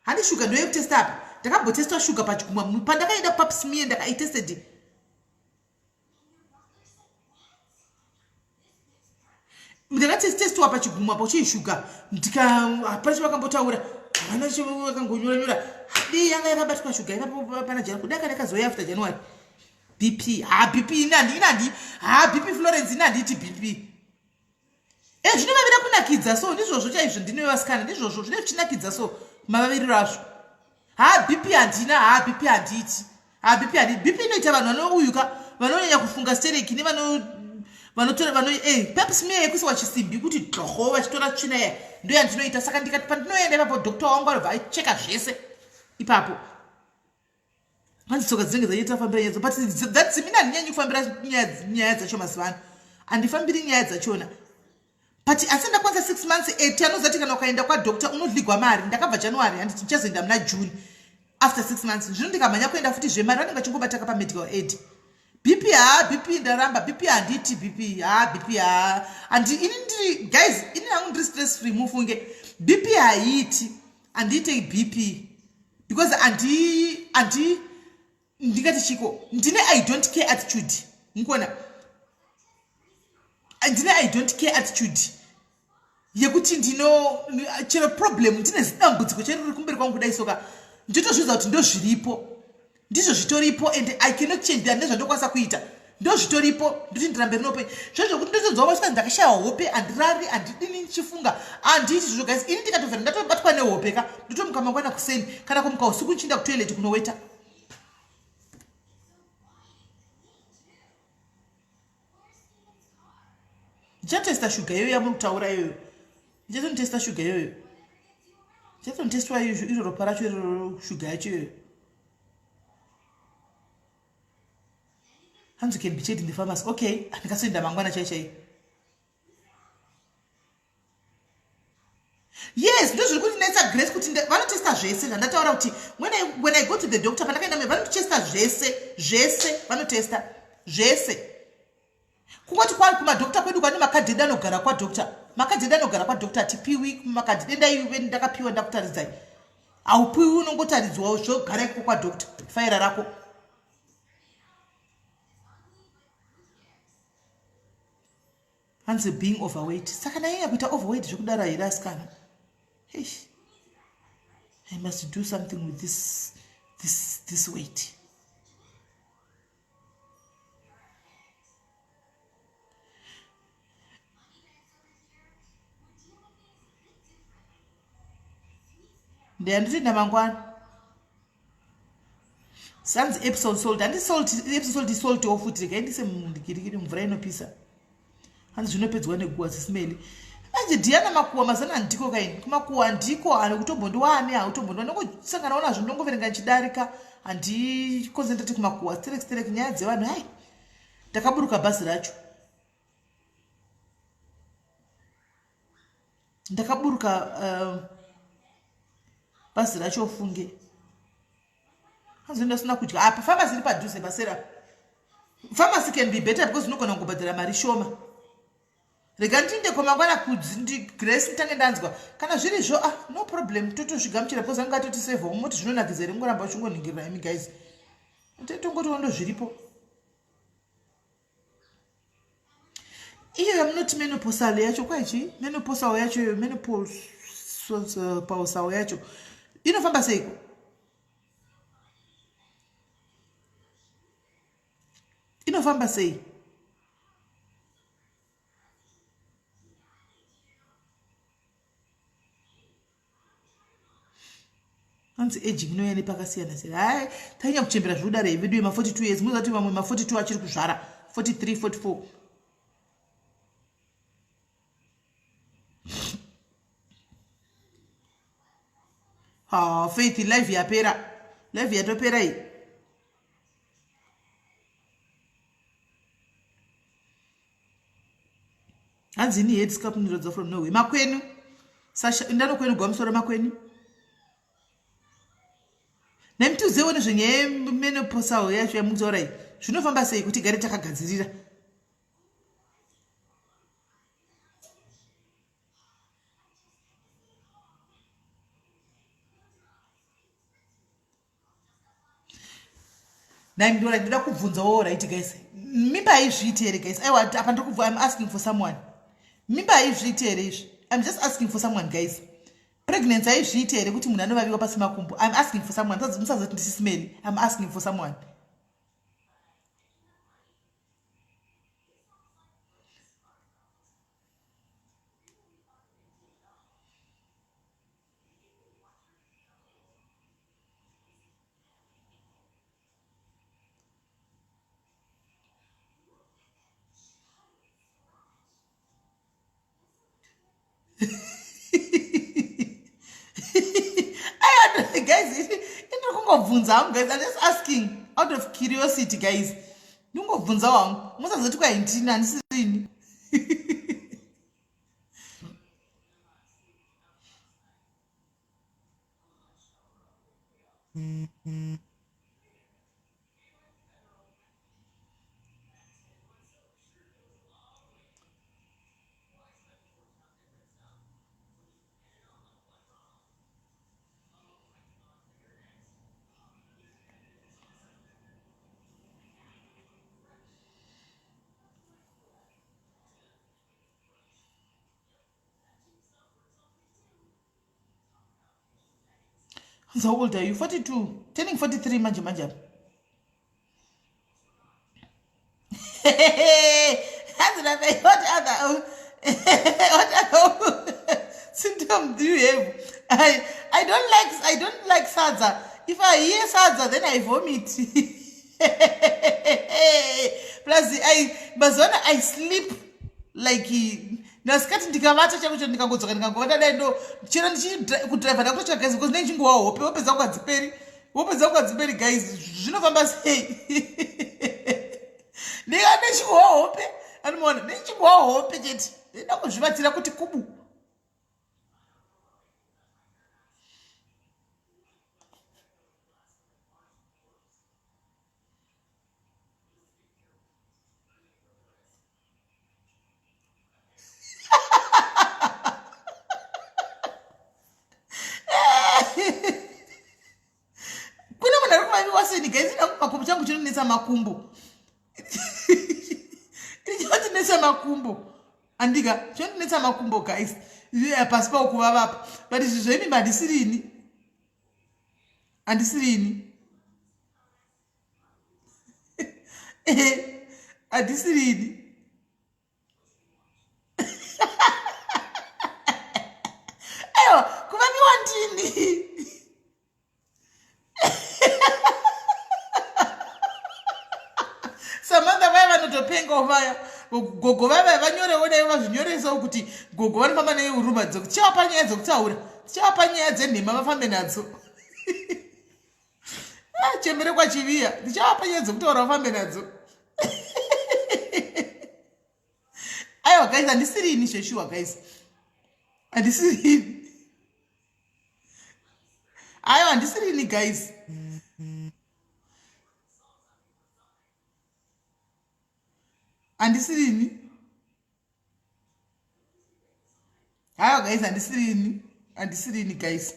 Handi sugar ndiyo yekutesta apa. Ndakambotestwa sugar pachigumwe pandakaenda kupap smear ndakaitested ndakatestwa pachigumwa apo chii shuga ndika hapana chavakambotaura havana chavakangonyora nyora dii yanga yakabatwa shuga ipapo pana january kuda kana yakazouya after january bp ha bp inandi inandi ha bp florence inandiiti bp e zvinovavira kunakidza so ndizvozvo chaizvo ndine vasikana ndizvozvo zvine zvichinakidza so mavaviriro azvo ha bp handina ha bp handiiti ha bp handiti bp inoita vanhu vanouyuka vanonyanya kufunga stereki nevano vanotora vano e pap smear yekuiswa chisimbi kuti dlogo vachitora tsvina iya ndo yandinoita saka ndikati pandinoenda ipapo doctor wangu anobva acheka zvese ipapo hanzi tsoka dzinenge dzaita fambira nyaya but that's mina handinyanyi kufambira nyaya dzacho mazuva ano handifambiri nyaya dzachona but asi ndakwanisa six months eti anozati kana ukaenda kwadoctor unodligwa mari ndakabva january handiti ndichazoenda muna june after six months zvino ndikamhanya kuenda futi zvemari vanenge vachingobataka pamedical aid bp haa bp ndaramba bp handiti bp haa bp haa handi ini ndiri guys ini hangu ndiri stress free mufunge bp haiiti handiite bp because handi handi ndingati chiko ndine i don't care attitude mukuona ndine i don't care attitude yekuti ndino chero problem ndine zidambudziko chero riri kumberi kwangu kudai soka ndotozviudza kuti ndozviripo ndizvo zvitoripo and i cannot change that nezvandokwanisa kuita ndozvitoripo ndoti ndirambe rinope zvezvokuti ndotonzwa vasvika ndakashaya hope handirari handidini ndichifunga handiiti zvozvo guys ini ndikatovhera ndatobatwa nehope ka ndotomuka mangwana kuseni kana kumuka usiku ndichienda kutoilet kunoweta ndichatesta shuga iyoyo yamuri kutaura iyoyo ndichatonotesta shuga iyoyo ndichatonotestwa iro ropa racho iroro shuga yacho iyoyo hanzi can be checked in the pharmacy okay ndikasoenda mangwana chai chai yes ndozviri kundinetsa grace kuti vanotesta zvese zvandataura kuti when I, when i go to the doctor pandakaenda me vanotesta zvese zvese vanotesta zvese kungoti kwari kumadokta kwedu kwane makadhi edu anogara kwadokta makadhi edu anogara kwadokta hatipiwi makadhi dendaive ndakapiwa ndakutaridzai haupiwi unongotaridzwawo zvogara iko kwadokta faira rako hanzi being overweight saka ndanyanya kuita overweight zvekudaro here asikana eish i must do something with this, this, this weight ndiyanditoenda mangwana sanzi epson salt handi salt epson salt isalt wo futi regai ndise mundikirikiri mvura inopisa hanzi zvinopedzwa neguwa sisimeli manje diana makuwa mazana handiko kaini kumakuwa handiko kutombondiwane hautombondiwane ndongosangana nazvo ndongoverenga ndichidarika handiconcentrate kumakuwa sterek sterek nyaya dzevanhu hai ndakaburuka bhazi racho ndakaburuka bhazi racho ufunge hanzi ndasina kudya apa famasi iri padhuze pasera famasi can be better because unogona kungobhadhara mari shoma rega ndinde kwamangwana kudzi grace nditange ndanzwa kana zvirizvo ah no problem totozvigamuchira because anga atoti save moti zvinonakidza here kungoramba uchingoningirira imi guys tongotiwo ndozviripo iyo yamunoti menoposal yacho kwaichi menoposal yacho iyo menoposal yacho inofamba seiko inofamba sei hanzi aging inouya nepakasiyana siyana hai tanyanya kuchembera zvekudaro here vedu ma 42 years munoziva kuti vamwe ma 42 achiri kuzvara 43 44 Ha, Faith, live yapera. Live yatopera iyi. Hanzi ini head scalp ndirodza from Norway. Makwenu. Sasha, ndanokwenu gwamusoro makwenu. Nemituzewo nezvenyaya yemenoposal yacho yamukutaura iyi. Zvinofamba sei kuti gare takagadzirira? Nhai ndora ndoda kubvunzawo right guys. Mimba haizviiti here guys? Aiwa apa ndiri I'm asking for someone. Mimba haizviiti here izvi? I'm just asking for someone guys. Pregnancy haizviiti here kuti munhu anovaviwa pasi makumbo? I'm asking for someone. Musazoti ndisisimeli. I'm asking for someone. Guys, indiri kungobvunza hangu guys. I'm just asking out of curiosity guys. Ndingobvunza wangu. Musazoti kwai ndini handisirini. How old are you? 42. Turning 43 manje manje apa. Hanzi na what other what other symptom do you have? I don't like I don't like sadza. If I hear sadza then I vomit. Plus I mazona I sleep like ndasikati ndikavata chako chero ndikangodzoka ndikangovata dai ndo chero ndichikudriver ndakutotsva guys because ndichingowa hope hope dzangu hadziperi hope dzangu hadziperi guys zvinofamba sei ndika ndichingowa hope anomaona ndichingowa hope chete ndida kuzvivatira kuti kubu kune munhu ari kuvaviwa seni guys ina makumbo changu chinonetsa makumbo chinonetsa makumbo andika chinonetsa makumbo guys pasi pawo kuvavapa but izvi zvemimba handisirini handisirini handisirini aiwa kuvaviwa ndini samantha vaya vanotopengawo vaya gogo vaya vaya vanyorewo dai vazvinyoresawo kuti gogo vanofamba neuruma dzekuchavapa nyaya dzekutaura tichavapa nyaya dzenhema vafambe nadzo ah, chembere kwachiviya ndichavapa nyaya dzekutaura vafambe nadzo aiwa guys handisirini zveshuwa guys handisirini aiwa handisirini guys handisirini haiwa guys handisirini handisirini guys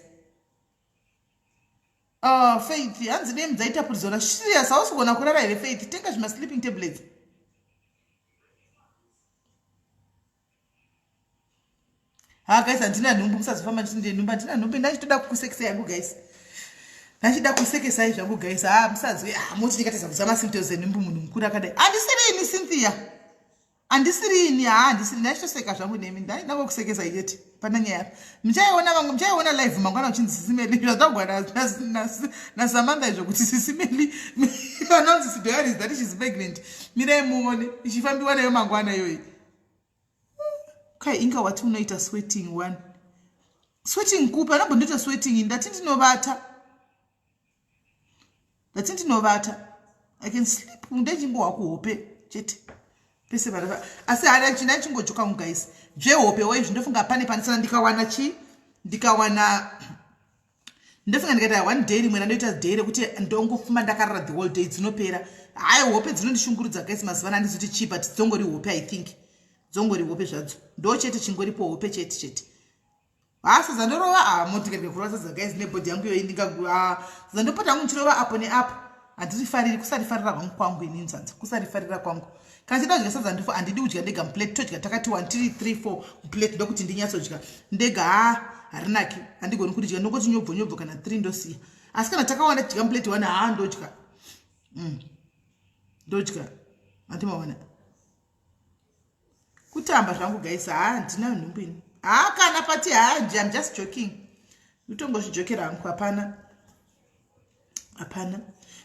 Uh, Faith, hanzi dei mudzaitapurizona serious hausi kugona kurara here Faith? Tenga zvima sleeping tablets. Ha guys, handina nhumbu musazofamba ndichiti ndine nhumbu, handina nhumbu ndachitoda kukusekesai yangu guys. Ndachida kusekesai zvangu guys. Ha musazwe, ah moti ndikatadza kuzama symptoms enhumbu munhu mukuru akadai. Handisiri ini Cynthia. Handisiri ini haa handisiri ndachitoseka zvangu nemi ndangokusekesa yet pana nyaya apa muchaiona vamwe muchaiona live mangwana uchinzi sisimeli zvatagwa nasamantha izvo kuti sisimeli anonzi sidoyaris that shes pregnant mirai muone ichifambiwa nayo mangwana iyoyi kai inga wati unoita sweating one. Sweating kupi? Anobondoita sweating. Ndati ndinovata, ndati ndinovata. I can sleep, ndechingohwa kuhope chete pese parava, asi hada china chingojoka guys. Zvehope wo izvi, ndofunga pane panisana ndikawana chi ndikawana, ndofunga ndikaita one day rimwe randoita day rekuti ndongofuma ndakarara the whole day, dzinopera. Hai, hope dzinondishungurudza guys mazuva ano, handizoti chii, but dzongori hope. I think dzongori hope zvadzo, ndo chete chingoripo, hope chete chete. Ha, sadza ndorova. Ha, motikati kurova sadza guys nebody yangu iyoyi, ndinga sadza ndopota hangu ndichirova apo neapo. Handirifariri, kusarifarira kwangu kwangu inini sadza, kusarifarira kwangu. Kana chida kudya sadza, ndifo handidi kudya ndega muplate. Todya takati 1, 3, 3, 4 muplate, ndokuti ndinyatsodya ndega. Ha, harinaki, handigoni kuridya. Ndongoti nyobvo nyobvo kana 3 ndosiya, asi kana takawanda tidya muplate 1, ha, ndodya. Ndodya, handimaona kutamba zvangu guys. Ha, handina nhumbu ini. Ha, kana pati. Ha, I'm just joking, nditongozvijokera hangu. Hapana, hapana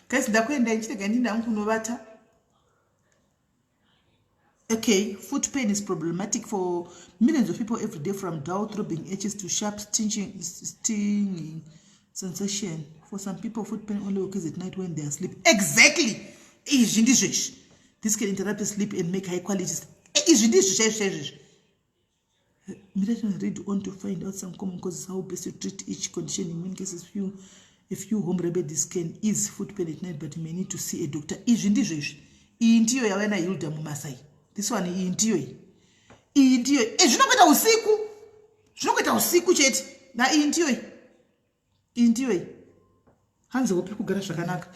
guys, ndakuendai, ndichirega ndinda hangu kunovata. Okay, foot pain is problematic for millions of people every day, from dull throbbing aches to sharp stinging sensation. For some people, foot pain only occurs at night when they are asleep. Exactly, izvi ndizvo izvi. This can interrupt sleep and make high quality. Izvi ndizvo chaizvo chaizvo izvi. Read on to find out some common causes, how best to treat each condition. In many cases, few a few home remedies can ease foot pain at night, but you may need to see a doctor. Izvi ndizvo izvi. Iyi ndiyo yava naHilda muMasai, this one. Iyi ndiyo, iyi, iyi ndiyo. Zvinongoita usiku, zvinongoita usiku chete. Na iyi ndiyo, iyi, iyi ndiyo iyi. Hanzi hope kugara zvakanaka.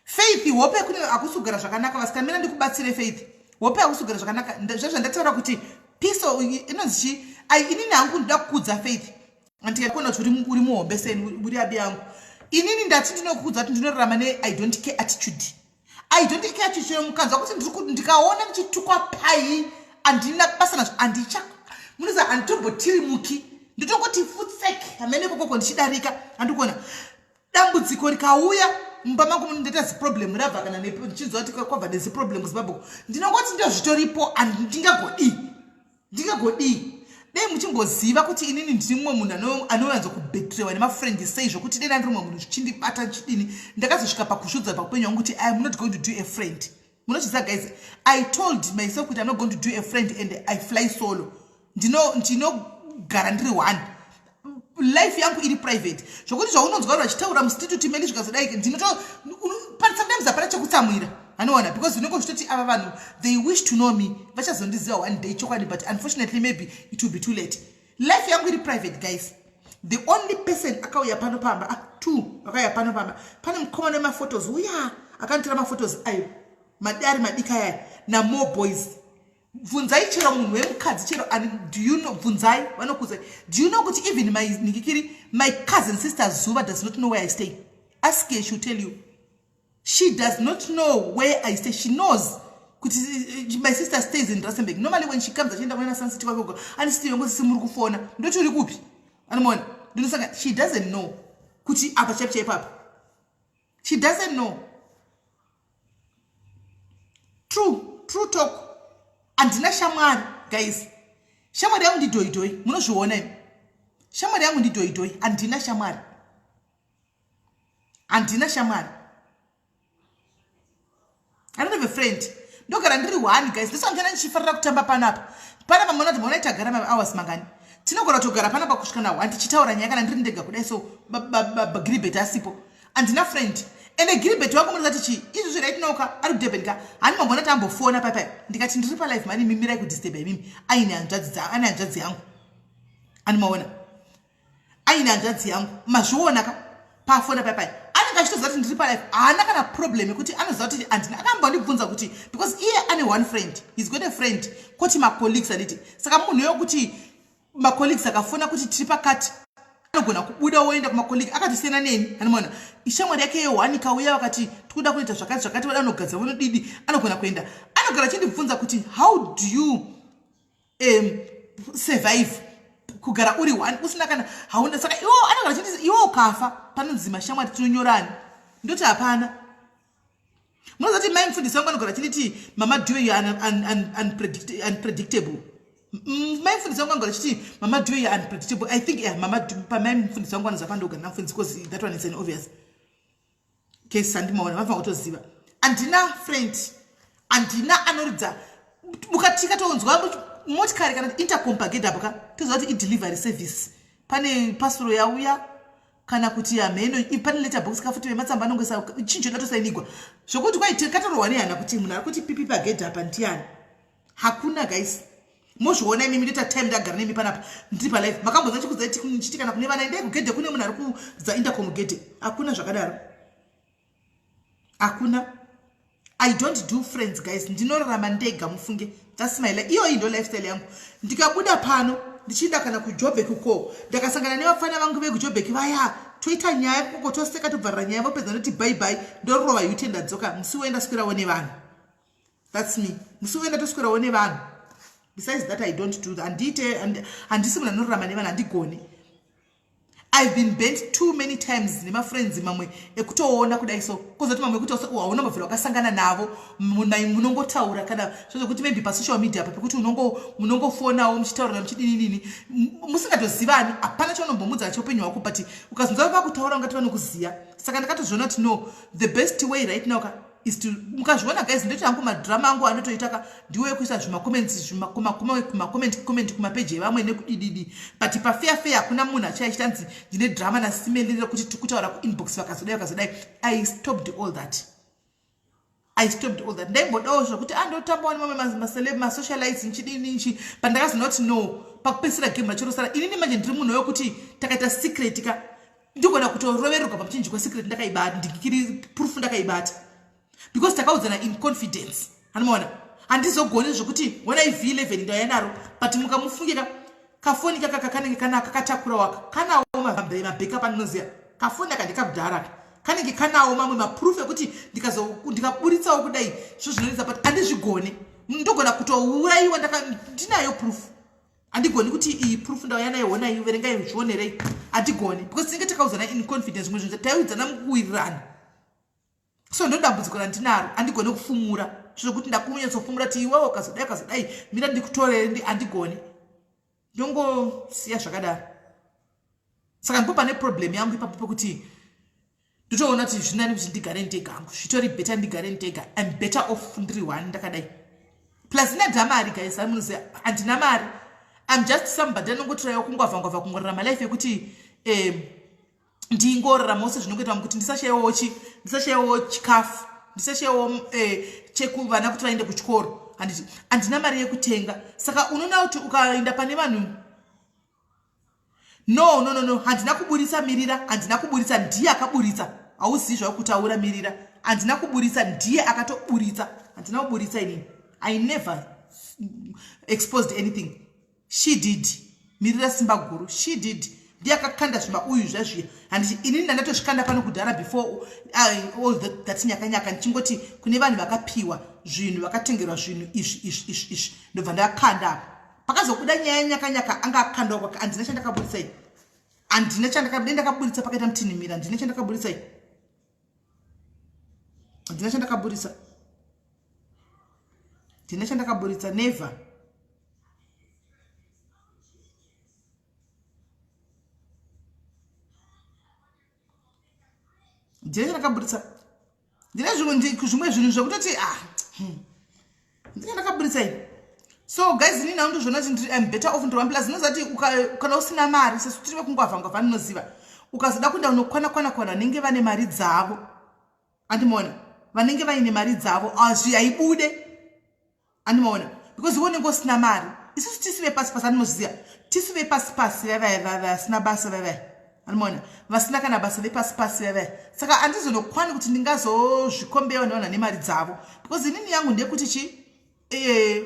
Faith, hope kune hakusi kugara zvakanaka. Vasikamira ndikubatsire, Faith, hope hakusi kugara zvakanaka. Zvezvandataura kuti piso inonzi chi ai, inini hangu ndoda kukudza, Faith. Andikakuona kuti uri muhombe seni, uri abi yangu. Inini ndati ndinokudza kuti ndinorarama ne "I don't care" attitude. I don't care attitude. Chero mukanzwa kuti ndikaona ndichitukwa pai, handina basa nazvo. Handicha, munoziva, handitombotirimuki, ndotongoti futsek hamene kokoko ndichidarika. Handikuona dambudziko rikauya mumba mangu, ndoita ziproblem rabva kana ndichinzwa kuti kwabva neziproblem kuZimbabwe, ndinongoti ndo zvitoripo, handingagodii, ndingagodii. Dei muchimboziva kuti inini ndini mumwe munhu anowanza kubetrewa nemafriend sei, zvokuti dei ndandiri mumwe munhu zvichindibata ndichidini. Ndakazosvika pakusvudza paupenyu hwangu kuti I am not going to do a friend. Munochiziva guys, I told myself kuti I'm not going to do a friend and I fly solo. Ndinogara ndiri one, life yangu iri private, zvokuti zvaunonzwa vanhu vachitaura mustreet meni zvikazodai, ndinoto sometimes hapana chekutsamwira, anoona, because unenge uchitoti ava vanhu, they wish to know me, vachazondiziva one day chokwadi, but unfortunately maybe it will be too late. Life yangu iri private guys. The only person akauya pano pamba, ah, two vakauya pano pamba, pane mukomana wemaphotos uya akanditora maphotos ayo madari madika ayaya, namore boys. Bvunzai chero munhu wemukadzi chero ani, do you know, bvunzai vanokudzai. Do you know kuti even my nikikiri, my cousin sister Zuva does not know where I stay? Ask her, she'll tell you. She does not know where I stay. She knows kuti my sister stays in Rustenburg. Normally when she comes achienda kuenda Sun City kwakoko, anisiti vengosisi muri kufona, ndoti uri kupi, anomaona ndinosanga. She doesn't know kuti apa chaipo chaipo apa. She doesn't know. True, true talk. Handina shamwari guys. Shamwari yangu ndidhoidhoi, munozviona imi. Shamwari yangu ndidhoidhoi. Handina shamwari, handina shamwari. I don't have a friend. Ndogara ndiri one guys. Ndosaka ndichifarira kutamba panapa. Panapa muona kuti maona tagara mahours mangani. Tinogona kutogara panapa kusvika na 1 tichitaura nyaya kana ndiri ndega kudai, so Gilbert asipo. Handina friend. Ende Gilbert wangu munozati chii? Izvozvi right now ka ari kuDurban ka. Hani mambona tambofona paipai. Ndikati ndiri palive mani, mimirai kudisturb imimi. Aine hanzvadzi dza, ane hanzvadzi yangu. Ani maona? Aine hanzvadzi yangu. Mazviona ka? Pafona paipai anenge achitoziva kuti ndiri palive. Haana kana problem yekuti anoziva kuti handina. Akambondibvunza kuti, because iye ane one friend, he's got a friend, koti macolleagues, anditi? Saka munhu yokuti macolleagues akafona kuti tiri pakati, anogona kubuda woenda kumacolleague, akatosiyana neni, anomaona. Ishamwari yake yeone kauya vakati tikuda kuita zvakati zvakati, vada kunogadzira vanodidi, anogona kuenda. Anogara achindibvunza kuti how do you survive kugara uri one, usina kana hauna. Saka iwo anogara achiti iwo ukafa panonzi mashamwari tinonyorani, ndoti hapana. Munoziva kuti mai mufundisi vangu anogara achinditi, "Mama Due, you are unpredictable." Mai mufundisi vangu vangora chiti mama do you unpredictable. I think yeah, mama pamai mufundisi vangu vanoziva pandogara namufundisi because that one is an obvious case. Handimaona vanofanira kutoziva. Handina friend, handina anoridza mukatika tonzwa motikari kana intercom pagedhi apo ka, toziva kuti idelivery service, pane pasuro yauya kana kuti hameno, pane letter box kafuti vematsamba anongoisa chinhu choda tosainigwa zvokuti kwai katorohwa nehana kuti munhu ari kuti pipi pagedhi apa ndiani. Hakuna guys, mozviona imimi. Ndoita time ndagara nemi panapa, ndiri palive. Makambonza chikudza chiti kana kune vana endai kugedhe kune munhu ari kudza intercom gedhe? Hakuna zvakadaro, hakuna. I don't do friends guys, ndinorarama ndega mufunge. That's my life iyoyi, ndo lifestyle yangu. Ndikabuda pano ndichienda kana kuJobek uko, ndakasangana nevafana vangu vekuJobek vaya, toita nyaya koko, toseka, tobvarira nyaya, vopedza ndoti bye bye, ndorova ute, ndadzoka. Musi woenda swerawo nevanhu, that's me. Musi woenda toswerawo nevanhu. Besides that, I don't do that. Handiite, handisi munhu anorarama nevanhu, handigoni. I've been bent too many times nemafriends mamwe ekutoona kudai so, kozoti mamwe ekuti hauna mabvira wakasangana navo, munongotaura kana zvezvekuti maybe pasocial media apa pekuti munongofonawo muchitaurana muchidinidini musingatozivani. Hapana chaunombomudza cheupenyu hwako, but ukazonzwa vakutaura ungati vanokuziya. Saka ndakatozviona kuti no, the best way right now ka is to, mukazviona guys, ndoti hangu madrama angu anotoita ka ndiwo ekuisa zvimacomments, zvimacomment comment kumapeji evamwe nekudididi, but pafair fair hakuna munhu achaichitanzi ndine drama nasimeli rekuti tikutaura kuinbox vakazodai vakazodai. I stopped all that, I stopped all that. Ndaimbodawo zvokuti andotambawo nemamwe maceleb, masocialites, nchidini nchi, but ndakazoona kuti no, pakupedzisira game racho rosara inini. Manje ndiri munhu wekuti takaita secret ka, ndigona kutorovererwa pamuchinjikwa. Secret ndakaibata, ndikiri proof ndakaibata because takaudzana in confidence. Anomaona handizogoni zvokuti onai V11 ndauya naro, but mukamufungika kafoni kakaka kanenge kana kakatakura waka kanawo mabackup andinoziva. Kafoni aka ndekakudhara, kanenge kanawo mamwe maproof ekuti ndikaburitsawo kudai zvo zvinonetsa, but handizvigone. Ndogona kutourayiwa ndinayo proof. Handigoni kuti iyi proof ndauya nayo, honai, verengai, zvionerei. Handigoni because tinenge takaudzana in confidence. Zvimwe zvinhu taiudzana mukuwirirana, so ndo dambudziko randinaro. Handigoni kufumura zvokuti ndakunyatsofumura kuti iwewo ukazodai ukazodai mira ndikutorere. Handigoni, ndongosiya zvakadaro. Saka ndipo pane problem yangu ipapo pekuti ndotoona kuti zvinani kuti ndigare ndega hangu, zvitori better ndigare ndega. I'm better off ndiri one ndakadai. Plus inada mari guys, amunoziva handina mari. I'm just somebody anongotiraiwo kungwavhangwavha, kungorarama life yekuti ndingoraramawo sezvinongoita kuti ndisashayiwo chikafu, ndisashayiwo chekuvana kuti vaende kuchikoro. Handiti handina mari yekutenga, saka unoona kuti ukaenda pane vanhu. No, no, no, no, handina kuburitsa mirira, handina kuburitsa, ndiye akaburitsa. Hauzivi zvakutaura mirira, handina kuburitsa, ndiye akatoburitsa, handina kuburitsa inini. I never exposed anything. She did, mirira simba guru, she did, ndiye akakanda zvima uyu zvazviya. Handiti inini ndandatozvikanda pano kudhara before all that nyakanyaka, ndichingoti kune vanhu vakapiwa zvinhu, vakatengerwa zvinhu izvi izvi izvi izvi, ndobva ndakanda apo. Pakazobuda nyaya nyakanyaka anga akandwa kwake. Handina chandakaburitsa i, handina chandakabuda ndakaburitsa pakaita mutinhimira. Handina chandakaburitsa i, handina chandakaburitsa, handina chandakaburitsa, never. Ndine chandakaburitsa, ndine zvimwe zvinhu zvekutoti ah, ndine ndakaburitsa ini. So guys, ini nao ndozviona kuti I'm better off ndiri one. Plus inoziva kuti kana usina mari, sesu tiri vekungwavhangwavha, ndinoziva ukazoda kuenda unokwana kwana kwana vanenge vane mari dzavo. Andimaona vanenge vaine mari dzavo, azvi haibude. Andimaona because iwe unenge usina mari. Isusu tisu vepasi pasi, andinoziva tisu vepasi pasi vavaya vasina basa vavaya. Andimaona vasina kana basa, vepasi pasi vavaya. Saka handizonokwani kuti ndingazozvikombewa nevanhu vane mari dzavo because inini yangu ndeyekuti chi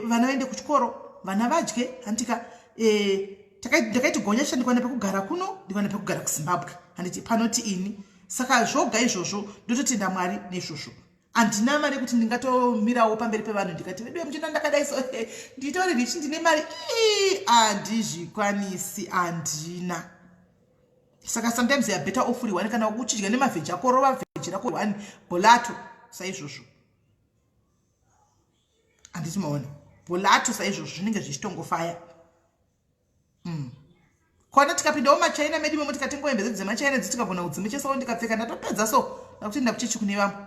vana vaende kuchikoro, vana vadye, handika ndakaiti gonya cha ndikwana pekugara kuno, ndikwana pekugara kuZimbabwe, handiti panoti ini. Saka zvoga izvozvo ndototenda Mwari neizvozvo. Handina mari yekuti ndingatomirawo pamberi pevanhu ndikati veduwe muchina ndakadai so nditori rich, ndine mari, handizvikwanisi, handina. Saka sometimes you are better off uri one. Kana uchidya nemavheji ako, rova vheji rako one bolato saizvozvo, handiti maona, bolato saizvozvo zvinenge zvichitongofaya. Kwana tikapindawo machina medu imomo tikatengawo hembe dzedu dzemachina dzi tikagona kudzimechesawo ndikapfeka ndatopedza so ndakutoenda kuchechi kune vamwe.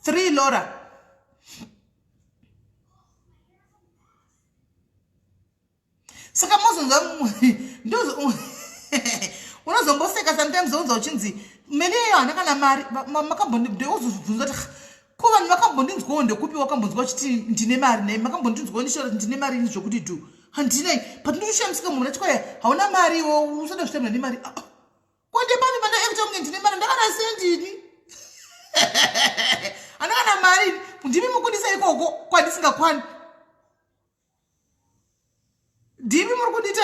Three Laura. Saka mozonzwa unozomboseka sometimes wonzwa uchinzi meli iyeyo haana kana mari makambondozobvunza kuti ko vanhu vakambondinzwawo ndekupi wakambonzwa uchiti ndine mari nei makambondinzwawo ndichitaura kuti ndine mari ini zvokuti dhu handinei but ndikushamisika munhu unati hauna mari iwo usada kuzvitamira nemari ah, ah. Ko ndepani pandaekta kunge ndine mari ndakana sendini andakana mari ndimi mukundisa ikoko kwandisingakwani ndimi muri kundiita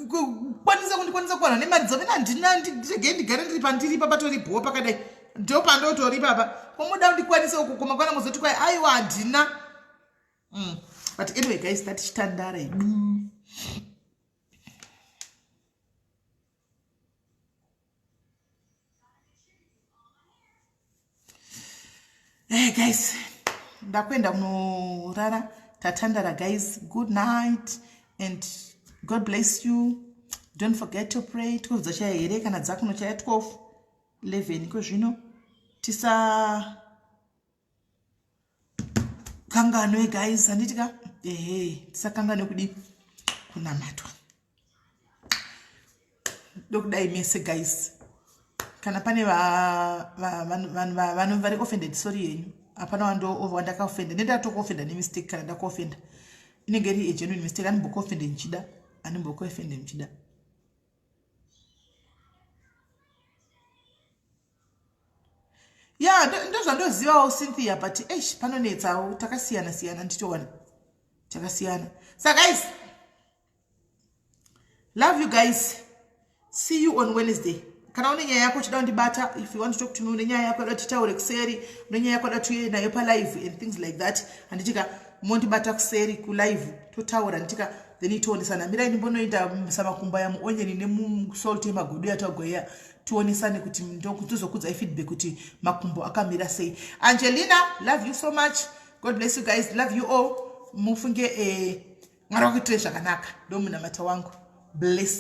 kukwanisa kundikwanisa kuwana nemari dzamene handina ndiregei ndigare ndiri pandiri papa tori bhowa pakadai ndo pandotori papa komuda kundikwanisa uko komakwana mozoti kwai aiwa handina mm. but anyway guys tatichitandara hedu Hey guys, ndakuenda kunorara tatandara guys. Good night and God bless you. Don't forget to pray. 12 dzachaya here kana dzakunochaya 12 11 iko zvino tisa kanganwe guys handiti ka ehe tisakanganwe kudii kunamatwa ndokudai mese guys kana pane vanhu vari offended sorry yenyu hapana wandakaofenda nendatokuofenda nemistake kana ndakuofenda inenge iri agenuine mistake andimbokuofende ndichida andimbokuofende ndichida ya ndozvandozivawo cynthia but eish panonetsawo takasiyana siyana nditowana takasiyana sa guys love you guys see you on wednesday kana une nyaya yako uchida kundibata if you want to talk to me une nyaya yako yada titaure kuseri une nyaya yako yada tiuye nayo palive and things like that handitika mondibata kuseri kulive totaura handitika then tionesana mirai ndimbonoita samakumba yamuonyeni nemusalt yemagodo yatagoya tionesane kuti ndokuzokudzai feedback kuti makumbo akamira sei angelina love you so much god bless you guys love you all mufunge eh, mwari wakuitirai zvakanaka ndomunamata wangu bless.